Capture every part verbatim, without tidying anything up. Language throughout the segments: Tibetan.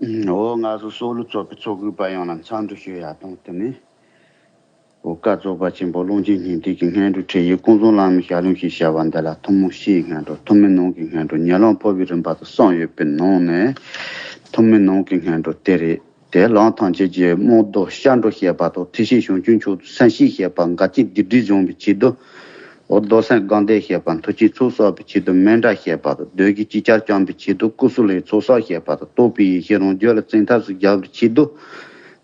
འོ། ང་ཚོ་སྲོག་བླུ་ཚོགས་པའི་ཚོགས་དགོས་པ་ཡོངས་ལ་འཚམས་འདྲི་ཞུ་ཡ་དང་། དེ་ནས་འོ་བཀའ་རྫོགས་པ་ཆེན་པོ་ཀློང་ཆེན་སྙིང་ཐིག་གི་སྔོན་འགྲོའི་ཁྲིད་ཡིག་ཀུན་བཟང་བླ་མའི་ཞལ་ལུང་ཞེས་བྱ་བ་འདི་ལ་ཐུན་མོང་ཕྱིའི་སྔོན་འགྲོ། ཐུན་མིན་ནང་གི་སྔོན་འགྲོ། ཉེ་ལམ་འཕོ་བའི་རིམ་པ་དང་གསུམ་ཡོད་པའི་ནང་ནས་ཐུན་མིན་ནང་གི་སྔོན་འགྲོ་དེ་རེད། དེ་ལམ་ཐམས་ཅད་ཀྱི་རྨོངས་རྟོག་བཤགས་འགྲོ་བྱེད་པ་དང་། ཐེག་ཆེན་བྱང་ཆུབ་མཆོག་ཏུ་སེམས་བསྐྱེད་བྱེད་པ། འགལ་རྐྱེན་སྡིག་སྒྲིབ་སྦྱོང་བའི་ཆེད་དུ། འོ། རྡོར་སེམས་དགའ་ལྡན་བྱེད་པ། མཐུ་ཆེན་ཚོགས་བསགས་པའི་ཆེད་དུ་མཎྜལ་བྱེད་པ་དང་། གདོན་བགེགས་ཅིག་ཅར་བཅོམ་པའི་ཆེད་དུ་ཀུ་སུ་ལུ་ཚོགས་བསགས་བྱེད་པ་དང་། རྟོགས་པའི་ཡེ་ཤེས་རང་རྒྱུད་ལ་བཙན་ཐབས་སུ་རྒྱག་པའི་ཆེད་དུ་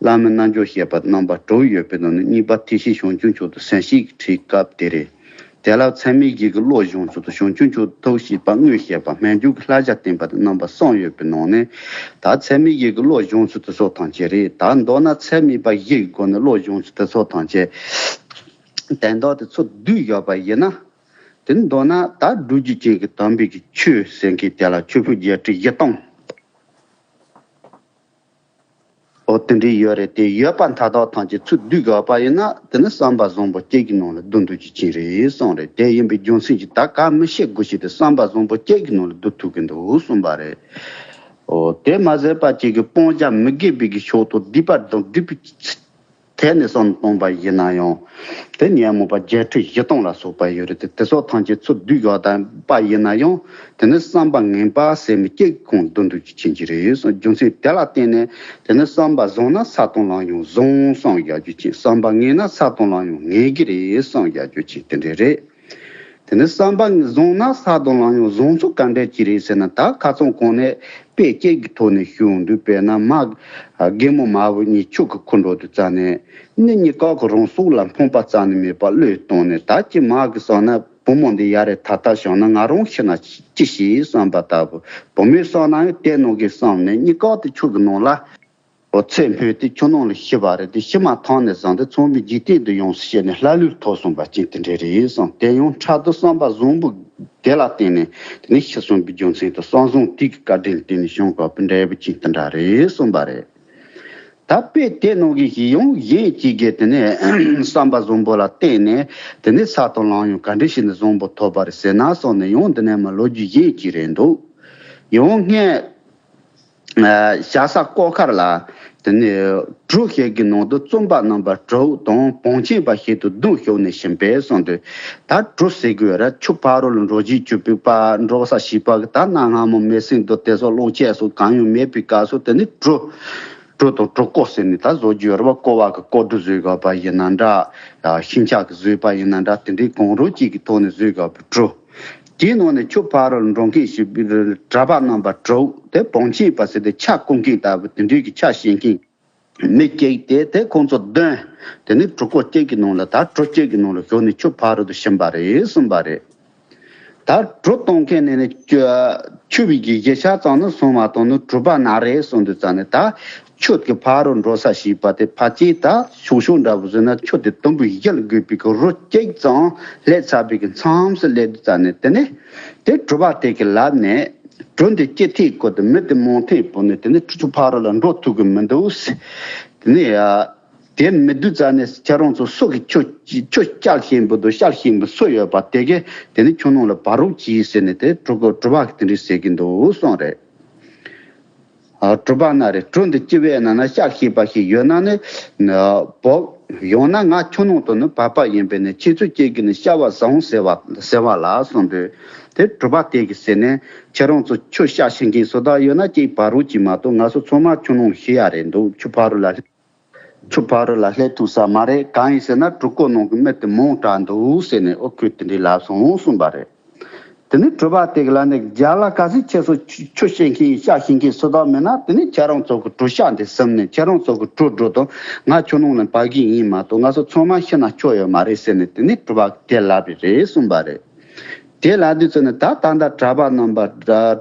བླ་མའི་རྣལ་འབྱོར་བྱེད་པ་རྣམ་པ་དྲུག་ཡོད་པའི་ནང་ནས་གཉིས་པ་ཐེག་ཆེན་བྱང་ཆུབ་མཆོག་ཏུ་སེམས་བསྐྱེད་ཀྱི་ཁྲིད་སྐབས་དེ་རེད། དེ་ལ་ཚད་མེད་བརྒྱད་ཀྱི་བློ་སྦྱོང་ཚུལ་དང་། བྱང་ཆུབ་མཆོག་ཏུ་ཐུགས་བསྐྱེད་པ་དངོས་བཤད་པ། སྨོན་འཇུག་གི་བསླབ་བྱ་བསྟན་པ་དང་རྣམ་པ་གསུམ་ཡོད་པའི་ནང་ནས། ད་ཚད་མེད་བརྒྱད་ཀྱི་བློ་སྦྱོང་ཚུལ་དེ་ཚོ་ཐམས་ཅད་རེད། ད་མདོར་ན་ཚད་མེད་པ་བཞི་གི་སྒོ་ནས་བློ་སྦྱོང་ཚུལ་དེ་ཚོ་ཐམས་ཅད་དོན་དག་དེ་ཚོ་བསྡུས་ཡོད་པ་ཡིན་ན། དེ་ནི་མདོར་ན་ད་སྒྲུབ་བརྒྱུད་ཅན་གྱི་དམ་པའི་གི་ཆོས་ཟེར་མཁན་དེ་ལ་ཆོས་ཕུད་བརྒྱད་ཁྲི་བཞི་སྟོང་འོ་དེ་འདྲའི་ཡོད་རེད། དེ་ཡོད་པ་མཐའ་དག་ཐམས་ཅད་ཚུར་བསྡུས་དགོས་པ་ཡིན་ན། དེ་ནི་བསམ་པ་བཟང་པོ་སྐྱེ་གི་ནང་ལ་བསྡུ་འདོད་ཀྱི་ཅན་རེད་གསུངས་རེད། དེ་ཡིན་པའི་རྒྱུ་མཚན་གྱིས་ད་ག་མི་ཤེས་དགོས་ཤེས་དེ་བསམ་པ་བཟང་པོ་སྐྱེ་གི་ནང་ལ་བསྡུ་ཐུབ་ཀྱི་འདུག་གསུངས་པ་རེད། འོ། དེ་མ་ཟད་པ་ཅིག་གི་སྤང་བྱ་མི་དགེ་བའི་གི་ཕྱོགས་དང་སྡིག་པ་དང་སྒྲིབ་པའི་ཐད་ནས་བསམ་བཏང་པ་ཡིན་ན་ཡང་། དེ་ཉོན་མོངས་པ་བརྒྱད་ཁྲི་བཞི་སྟོང་ལ་སོགས་པ་ཡོད་རེད་དེ། དེ་ཚོ་ཐམས་ཅད་ཚུར་བསྡུས་ཡོད་པ་ཡིན་ན་ཡང་། དེ་ནི་བསམ་པ་ངན་པ་ཟེར་མི་སྐྱེ་གི་ཁོང་བསྡུ་འདོད་ཀྱི་ཅན་གྱི་རེད་གསུངས། རྒྱུ་མཚན་དེ་ལ་བརྟེན་ནས། དེ་ནི་བསམ་པ་བཟང་ན་ས་དང་ལམ་ཡང་བཟང་བསམ་ཡག་རྒྱུ་ཅན། བསམ་པ་ངན་ན་ས་དང་ལམ་ཡང་ངན་གྱི་རེད་བསམ་ཡག་རྒྱུ་ཅན་དེ་འདྲ་རེད། དེ་ནི་བསམ་པ་བཟང་ན་ས་དང་ལམ་ཡང་བཟང་ཚུལ་ག་འདྲ་ཅིག་རེད་ཟེར་ན། ད་ཁ་སང་གོང་ནས་དཔེ་བྱད་ཀྱི་ཐོག་ནས་ཞུ་འདུག་དཔེར་ན་མ། རྒན་མོ་མ་བུ་གཉིས་ཆུ་གི་ཁུར་འགྲོ་དུས་ཙ་ནས། ནི་གཉིས་ཀ་གི་རང་སྲོག་ལ་ཕངས་པ་རྩ་ནས་མེད་པ་བློས་བཏང་ནས། ད་ཅི་མ་གི་བསམ་ན་བུ་མོ་འདི་ཡ་རེ་ཐ་ཐ་བྱུང་ན་ང་རང་ཤི་ན་ཅི་ཤེས་བསམ་པ་ལྟ་བུ། བུ་མོའི་བསམ་ན་ཡང་དེ་ནང་གི་བསམ་ནས་གཉིས་ཀ་དེ་ཆུ་གི་ནང་ལ། འོ། ཚེ་སྨོས་ཏེ་ཆུ་ནང་ལ་ཤི་བ་རེད་དེ། ཤི་མ་ཐག་ནས་བཟུང་སྟེ་ཚངས་པའི་འཇིག་རྟེན་དུ་ཡོངས་སུ་ཤེས་ནས་ལྷ་ལུས་ཐོབ་སོང་པ་ཅན་དེ་འདྲ་རེད་གསུངས། དེ་ཡང་འཕྲལ་དུ་བསམ་པ་བཟང་པོ་དེ་ལ་བརྟེན་ནས། དེ་ནས་ཤི་སོང་པའི་རྒྱུ་མཚན་དེ་བསམ་བཟང་དེ་གི་བཀའ་དྲིན་ལ་བརྟེན་ནས་བྱུང་དགོས་པ་འདྲ་བོ་ཅན་དེ་འདྲ་རེད་གསུངས་པ་རེད། ད་དཔེ་དེ་ནང་གི་ཞིག་ཡང་གཞན་གཅིག་གིས་དེ་ནས་བསམ་པ་བཟང་པོ་ལ་བརྟེན་ནས། དེ་ནས་ས་དང་ལམ་ཡང་ག་འདྲ་ཞིག་ནས་བཟང་པོ་ཐོབ་པ་རེད་ཟེར་ན་གསུངས་ནས། ཡང་འདི་ནས་མ་ལོ་རྒྱུས་གཞན་གཅིག་རེད་འདུག་ཡང་སྔོན། ཨ། ཤ་ཟ་ཀོ་མཁར་ལ། དེ་ནས་གྲུ་ཞིག་གི་ནང་དུ་བཙོན་པ་རྣམ་པ་དྲུག་དང་བང་ཆེན་པ་ཞིག་ཏུ་བརྡུངས་བཞག་ནས་ཕྱིན་པས་གསུངས་དུས། ད་གྲུ་ཟེར་དགོས་ར། ཆུ་ཕ་རོལ་ལ་འགྲོ་བྱེད་ཆུ་ཕུད་པ། འགྲོ་ས་ཞིག་པ་གི་ད་གནའ་སྔ་མོ་མེ་སྲེག་འདུག་དེ་ཚོ་གློག་ཆས་སོགས་གང་ཡང་མེད་པའི་སྐབས་སུ། དེ་ནས་གྲུ། གྲུ་དང་གྲུ་ཀོ་ཟེར་ནས་ད་བཟོ་རྒྱུ་ར་བ། ཀོ་བ་གི་ཀོ་གྲུ་བཟོས་དགོས་པ་ཡིན་ན་འདྲ། ཤིང་ཆ་གི་བཟོས་པ་ཡིན་ན་འདྲ། དེ་འདྲའི་གང་རུང་གཅིག་གི་ཐོག་ནས་བཟོས་དགོས་པའི་གྲུ། དེའི་ནང་ནས་ཆུ་ཕ་རོལ་འགྲོ་མཁན་ཞིག་གྲྭ་པ་རྣམ་པ་དྲུག་དེ་བང་ཆེན་པ་ཟེར་ཏེ་ཆ་བསྐོལ་མཁན་ལྟ་བུ་དེ་འདྲའི་གི་ཆ་བཞེས་མཁན་མི་གཅིག་དེ། དེ་ཁོང་ཚོ་བདུན། དེ་ནི་གྲུ་ཀོ་གཅིག་གི་ནང་ལ། ད་གྲུ་གཅིག་གི་ནང་ལ་ཞུགས་ནས་ཆུ་ཕ་རོལ་དུ་ཕྱིན་པ་རེད་གསུངས་པ་རེད། ད་གྲུ་གཏོང་མཁན་ནས་ནི་ཆུ་ཆུ་བའི་གི་གཞི་ཆགས་ཙམ་ནི་སོང་མ་གཏོང་ནི་གྲུ་པ་ན་རེ་གསུངས་དུས་ཙ་ནས། ད་ཆུ་གི་ཕ་རོལ་འགྲོ་ས་ཞིག་པ་དེ་ཕལ་ཆེར་ད་ཤོག་ཤོག་འདྲ་བོ་བཟོས་ན། ཆུ་དེ་དུམ་བུ་བཞི་ལ་བགོས་པའི་གི་རུ་གཅིག་ཙམ་ལྷོད་ཚར་བའི་གི་མཚམས་སུ་སླེབས་དུས་ཙ་ནས། དེ་ནས་དེ་གྲུ་པ་དེ་གི་ལག་ནས་གྲུ་འདི་ཅི་ཐད་བཀོལ་ཏེ་མི་དེ་མང་ཐད་བཀོལ་ནས། དེ་ནས་ཆུ་ཕ་རོལ་ལ་འགྲོ་ཐུབ་གི་མི་འདུག་ཟེར། དེ་ནས་ཡ། དེ་མི་འདུག་ཙ་ནས་ཁྱེད་རང་ཚོ་སུ་གིས་ཆུ་ཆུ་བསྐྱལ་ཤེས་པ་འདུག་བསྐྱལ་ཤེས་པ་སུ་ཡོད་པ་དེ་གིས་དེ་ནི་ཆུ་ནང་ལ་བབས་རོགས་གྱིས་ཟེར་ནས། དེ་གྲུ་གྲུ་པ་གིས་དེ་འདྲ་ཟེར་གྱི་འདུག་གསུངས་རེད། ཨ། གྲུ་པ་ན་རེ། གྲུ་འདི་སྤྱི་བའི་ནང་ན་བསྐྱལ་ཤེས་པ་ཞིག་ཡོད་ན་ནི་བབས། ཡང་ན་ང་ཆུ་ནང་དུ་ནི་བབས་པ་ཡིན་པས་ནི། ཁྱེད་ཚོ་གཅིག་གིས་ནི་བསྐྱལ་བ་བཟང་ཟེར་བ་ཟེར་བ་ལ་གསུངས་དུས། དེ་གྲུ་པ་དེ་གིས་ཟེར་ནས། ཁྱེད་རང་ཚོ་ཆུ་བསྐྱལ་ཤེས་མཁན་སུ་དག་ཡོད་ན་གཅིག་བབས་རོགས་གྱིས་མ་གཏོགས། ང་ཚོ་ཚང་མ་ཆུ་ནང་ཤི་ཡ་རེད་འདུག་ཆུ་ཕ་རོལ་ལ། ཆུ་ཕ་རོལ་ལ་སླེབས་ཐུབ་ས་མ་རེད། གང་ཡིན་ཟེར་ན་གྲུ་ཀོ་ནང་གི་མི་དེ་མང་དྲགས་འདུག་ཟེར་ནས། ཨོ། ཁོས་དེ་འདྲའི་ལབ་སོང་གསུངས་པ་རེད། དེ་ནས་གྲུ་པ་དེ་གི་ལ་ནས། རྒྱ་ལ་ག་ཚོད་ཁྱེད་ཚོ་ཆུ་ཆུ་བསྐྱལ་མཁན་བསྐྱལ་ཤེས་མཁན་སུ་དག་མེད་ན། དེ་ནས་ཁྱེད་རང་ཚོ་གི་གྲུ་ཤག་འདི་ཟིན་ནས། ཁྱེད་རང་ཚོ་གི་གྲུ་གྲུ་དང་ང་ཆུ་ནང་ལ་བབས་ཀྱི་ཡིན་མ་གཏོགས། ང་ཚོ་ཚང་མ་ཤི་ན་ཆོག་ཡོད་མ་རེད་ཟེར་ནས། དེ་ནས་གྲུ་པ་དེ་ལབ་པ་རེད་གསུངས་པ་རེད། དེ་ལ་དུས་ཚོད་ནི་ད་ད་ལྟ་གྲྭ་པ་རྣམ་པ་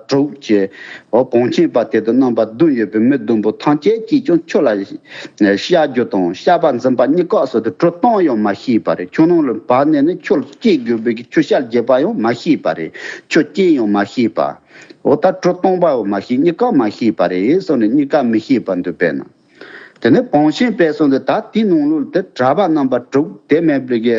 དྲུག་བྱས། འོ། བང་ཆེན་པ་དེ་དང་རྣམ་པ་བདུན་ཡོད་པའི་མི་བདུན་པོ་ཐམས་ཅད་ཀྱིས་ཀྱང་ཆུ་ལ་བསྐྱལ་རྒྱུ་དང་བསྐྱལ་པ་འཛིན་པ་གཉིས་ཀ་སོགས་དེ་གྲུ་གཏོང་ཡང་མ་ཤེས་པ་རེད། ཆུ་ནང་ལ་བབས་ནས་ནི་ཆུ་ལ་སྐྱེལ་དགོས་པའི་ཆུ་བསྐྱལ་རྒྱུ་བ་ཡང་མ་ཤེས་པ་རེད། ཆུ་སྐྱེལ་ཡང་མ་ཤེས་པ། འོ། ད་གྲུ་གཏོང་པ་ཡང་མ་ཤེས། གཉིས་ཀ་མ་ཤེས་པ་རེད་གསུངས་ནས། གཉིས་ཀ་མི་ཤེས་པ་འདུག་དཔེར་ན། དེ་ནས་བང་ཆེན་པས་སོང་དུས་ད་དེའི་ནང་ལོགས་དེ་གྲྭ་པ་རྣམ་པ་དྲུག་དེ་མིན་པའི་གི་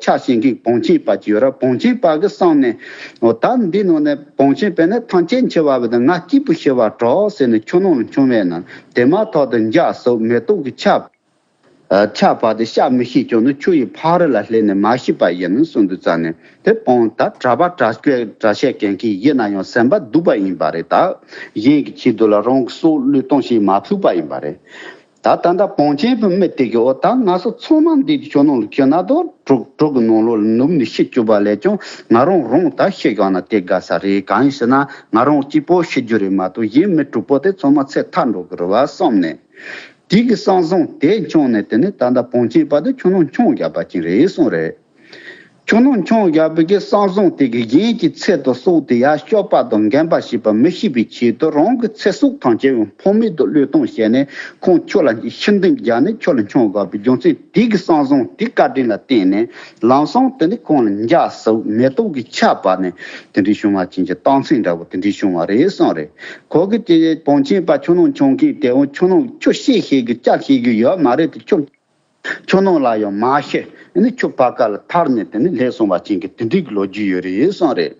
ཆ་ཤེས་མཁན་བང་ཆེན་པ་ཅིག་ཡོད་ར། བང་ཆེན་པ་གི་གསུངས་ནས་འོ་ད་འདི་ནང་ནས་བང་ཆེན་པས་ནི་ཐམས་ཅད་འཆི་བ་བས་ན་ང་སྐྱིད་པོ་ཤི་བར་གྲོགས་ཟེར་ནས་ཆུ་ནང་ལ་མཆོང་བས་ན་དེ་མ་ཐག་ཏུ་འཇའ་ཟུག་མེ་ཏོག་གི་ཆར་ཆར་བབས་ཏེ་བཤད་མི་ཤེས་ཀྱང་ནི་ཆུ་ཡི་ཕ་རོལ་ལ་ལྷུང་ནས་མ་ཤི་བ་ཡིན་གསུངས་དུས་ཙ་ནས་དེ་སྤོང་ད་གྲྭ་པ་གྲྭ་སྐད་གྲྭ་བཤད་མཁན་གྱི་ཡིན་ན་ཡང་སེམས་པ་སྡུག་པ་ཡིན་པ་རེད། ད་གཞན་གྱི་ཆེད་དུ་ལ་རང་གི་སྲོག་བློས་གཏོང་བྱེད་མ་ཐུབ་པ་ཡིན་པ་རེད། ད་ད་ལྟ་བང་ཆེན་པའི་མི་དེ་གི་འོ་ད་ང་ཚོ་ཚང་མ་འདི་ཆུ་ནང་ལ་ཁྱེར་ན་དོ་གྲོག་གྲོག་གི་ནང་ལོགས་ལ་ནུབ་ནས་ཤི་བཅུག་པ་ལས་ཀྱང་ང་རང་རང་ད་ཤི་གང་ན་དེ་དགའ་ས་རེད། གང་ཡིན་ཟེར་ན་ང་རང་གཅིག་པོ་ཤི་རྒྱུ་རེད་མ་གཏོགས་གཞན་མི་དྲུག་པོ་དེ་ཚང་མ་ཚེ་ཐར་འགྲོ་གི་རེད་བ་བསམ་ནས། དེ་གི་བསམ་བཟང་དེ་བྱུང་ནས་དེ་ནས་ད་ལྟ་བང་ཆེན་པ་དེ་ཆུ་ནང་མཆོང་བརྒྱབ་པ་ཅིག་རེད་གསུངས་རེད། ཆུ་ནང་མཆོང་བརྒྱབ་པའི་གི་བསམ་བཟང་དེ་གི་གཞན་གྱི་ཚེ་དང་སྲོག་དེ་ཡར་གཤོག་པ་དང་འགེམ་པ་བྱེད་པ་མི་ཤེས་པའི་ཆེད་དུ་རང་གི་ཚེ་སྲོག་ཐམས་ཅད་ཡང་ཕངས་མེད་དུ་བློས་གཏོང་བྱས་ནས་ཁོང་ཆུ་ལ་ཤི་འདུན་བརྒྱབ་ནས་ཆུ་ལ་མཆོང་བརྒྱབ་པའི་རྒྱུ་མཚན་དེ་གི་བསམ་བཟང་དེ་བཀའ་དྲིན་ལ་བརྟེན་ནས་ལམ་སང་དེ་ནི་ཁོང་ལ་འཇའ་ཟུག་མེ་ཏོག་གི་ཆར་བབས་ནས་དེ་འདྲའི་བྱུང་བ་ཅན་གྱི་རྟགས་མཚན་འདྲ་བོ་དེ་འདྲའི་བྱུང་བ་རེད་གསུངས་རེད། ཁོ་གི་དེ་བང་ཆེན་པ་ཆུ་ནང་མཆོང་མཁན་དེ་འོ་ཆུ་ནང་ཆུ་ཤེས་ཤེས་གི་ལྕགས་ཤེས་གི་ཡོད་མ་རེད་དེ་ཆུ། ཆུ་ནང་ལ་ཡང་མ་ཤི། ཨ་ནི་ཆུ་ཕར་ཁ་ལ་ཐར་ནས་དེ་ནི་ལྷས་སོང་བ་ཅན་གྱི་དེ་འདྲའི་གི་ལོ་རྒྱུས་ཡོད་རེད་གསུངས་རེད།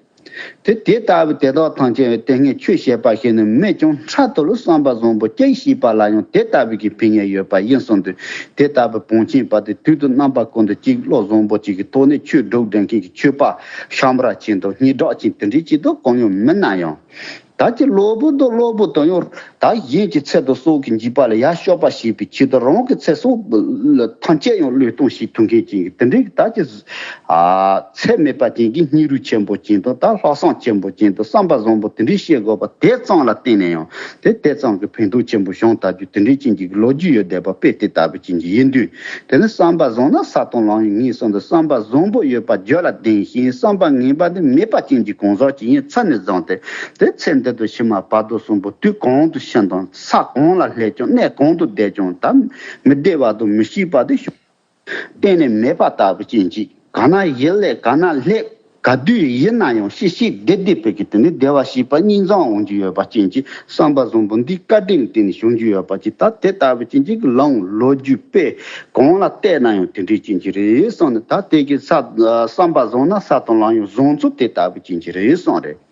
དེ་དེ་ལྟ་བུའི་དེ་དག་ཐམས་ཅད་དེ་སྔའི་ཆོས་བཤད་པ་ཞིག་ནི་མེད་ཀྱང་ཕྲག་དོག་ལ་བསམ་པ་བཟང་པོ་སྐྱེ་ཤེས་པ་ལ་ཡང་དེ་ལྟ་བུའི་གི་ཕན་ཡོན་ཡོད་པ་ཡིན་གསུངས་དུས་དེ་ལྟ་བུའི་བང་ཆེན་པ་དེ་དུས་དང་རྣམ་པ་ཀུན་ཏུ་གཅིག་བློ་བཟང་པོ་གཅིག་གི་ཐོག་ནས་ཆོས་སྒྲུབ་འདོད་མཁན་གྱི་ཆོས་པ་ཤམ་ར་ཅན་དང་སྙན་གྲགས་ཅན་དེ་འདྲའི་ཅིག་ཏུ་གང་ཡང་མིན་ན་ཡང་། ད་ཀྱི་གློ་བུར་དུ་གློ་བུར་དུ་ཡང་ད་གཞན་གྱི་ཚེ་དང་སྲོག་གི་འཇིགས་པ་ལ་ཡར་གཤོག་པ་བྱེད་པའི་ཆེད་དུ་རང་གི་ཚེ་སྲོག་ཐམས་ཅད་ཡང་བློས་གཏོང་བྱེད་ཐུབ་མཁན་ཅན་གྱི་དེ་འདྲའི་ད་ཀྱི་ཚད་མེད་པ་ཅན་གྱི་སྙིང་རུས་ཆེན་པོ་ཅན་དང་ད་ལྷག་བསམ་ཆེན་པོ་ཅན་དང་བསམ་པ་བཟང་པོ་དེ་འདྲའི་བྱེད་དགོས་པ་དེ་ཙམ་ལ་བརྟེན་ནས་ཡང་དེ་དེ་ཙམ་གྱི་ཕན་ཐོགས་ཆེན་པོ་བྱུང་ཐུབ་རྒྱུ་དེ་འདྲའི་ཅན་གྱི་ལོ་རྒྱུས་ཡོད་བསྡད་པ་དཔེ་དེ་ལྟ་བུ་ཅན་གྱི་ཡིན་དུས། དེ་ནི་བསམ་པ་བཟང་ན་ས་དང་ལམ་ཡང་ངེས་གསུངས་ཏེ་བསམ་པ་བཟང་པོ་ཡོད་པ་རྒྱུད་ལ་ལྡན་ཞིང་བསམ་པ་ངན་པ་ནི་མེད་པ་ཅན་གྱི་གང་ཟག་ཅིག་ཡིན་ཚར་ནས་བཟུང་སྟེ་དེ་ཚེ་འདི་དང་ཕྱི་མ་བར་དོ་གསུམ་པོ་དུས་གང་དུ་ཕྱིན་དང་ས་གང་ལ་སླེབས་ཀྱང་གནས་གང་དུ་བསྡད་ཀྱང་ད་མི་བདེ་བ་དང་མི་སྐྱིད་པ་དེ་བྱུང་གཏན་ནས་མེད་པ་ལྟ་བུ་ཅན་ཅིག་ག་ན་ཡིན་ལས་ག་ན་སླེབས། ག་དུས་ཡིན་ན་ཡང་ཤི་ཤི་བདེ་བདེ་བའི་གི་དེ་ནི་བདེ་བ་ཤེས་པ་གཉིས་འཛོམས་འོང་རྒྱུ་ཡོད་པ་ཅན་གྱི་བསམ་པ་བཟང་པོ་འདི་བཀའ་དྲིན་བརྟེན་ནས་བྱུང་རྒྱུ་ཡོད་པ་ཅིག་ད་དེ་ལྟ་བུ་ཅན་གྱི་ལམ་ལོ་རྒྱུས་དཔེ་གང་ལ་བལྟས་ན་ཡང་དེ་འདྲའི་ཅན་གྱི་རེད་གསུངས་ནས་ད་དེ་གི་ས་བསམ་པ་བཟང་ན་ས་དང་ལམ་ཡང་བཟང་ཚུལ་དེ་ལྟ་བུ་ཅན་གྱི་རེད་གསུངས་རེད།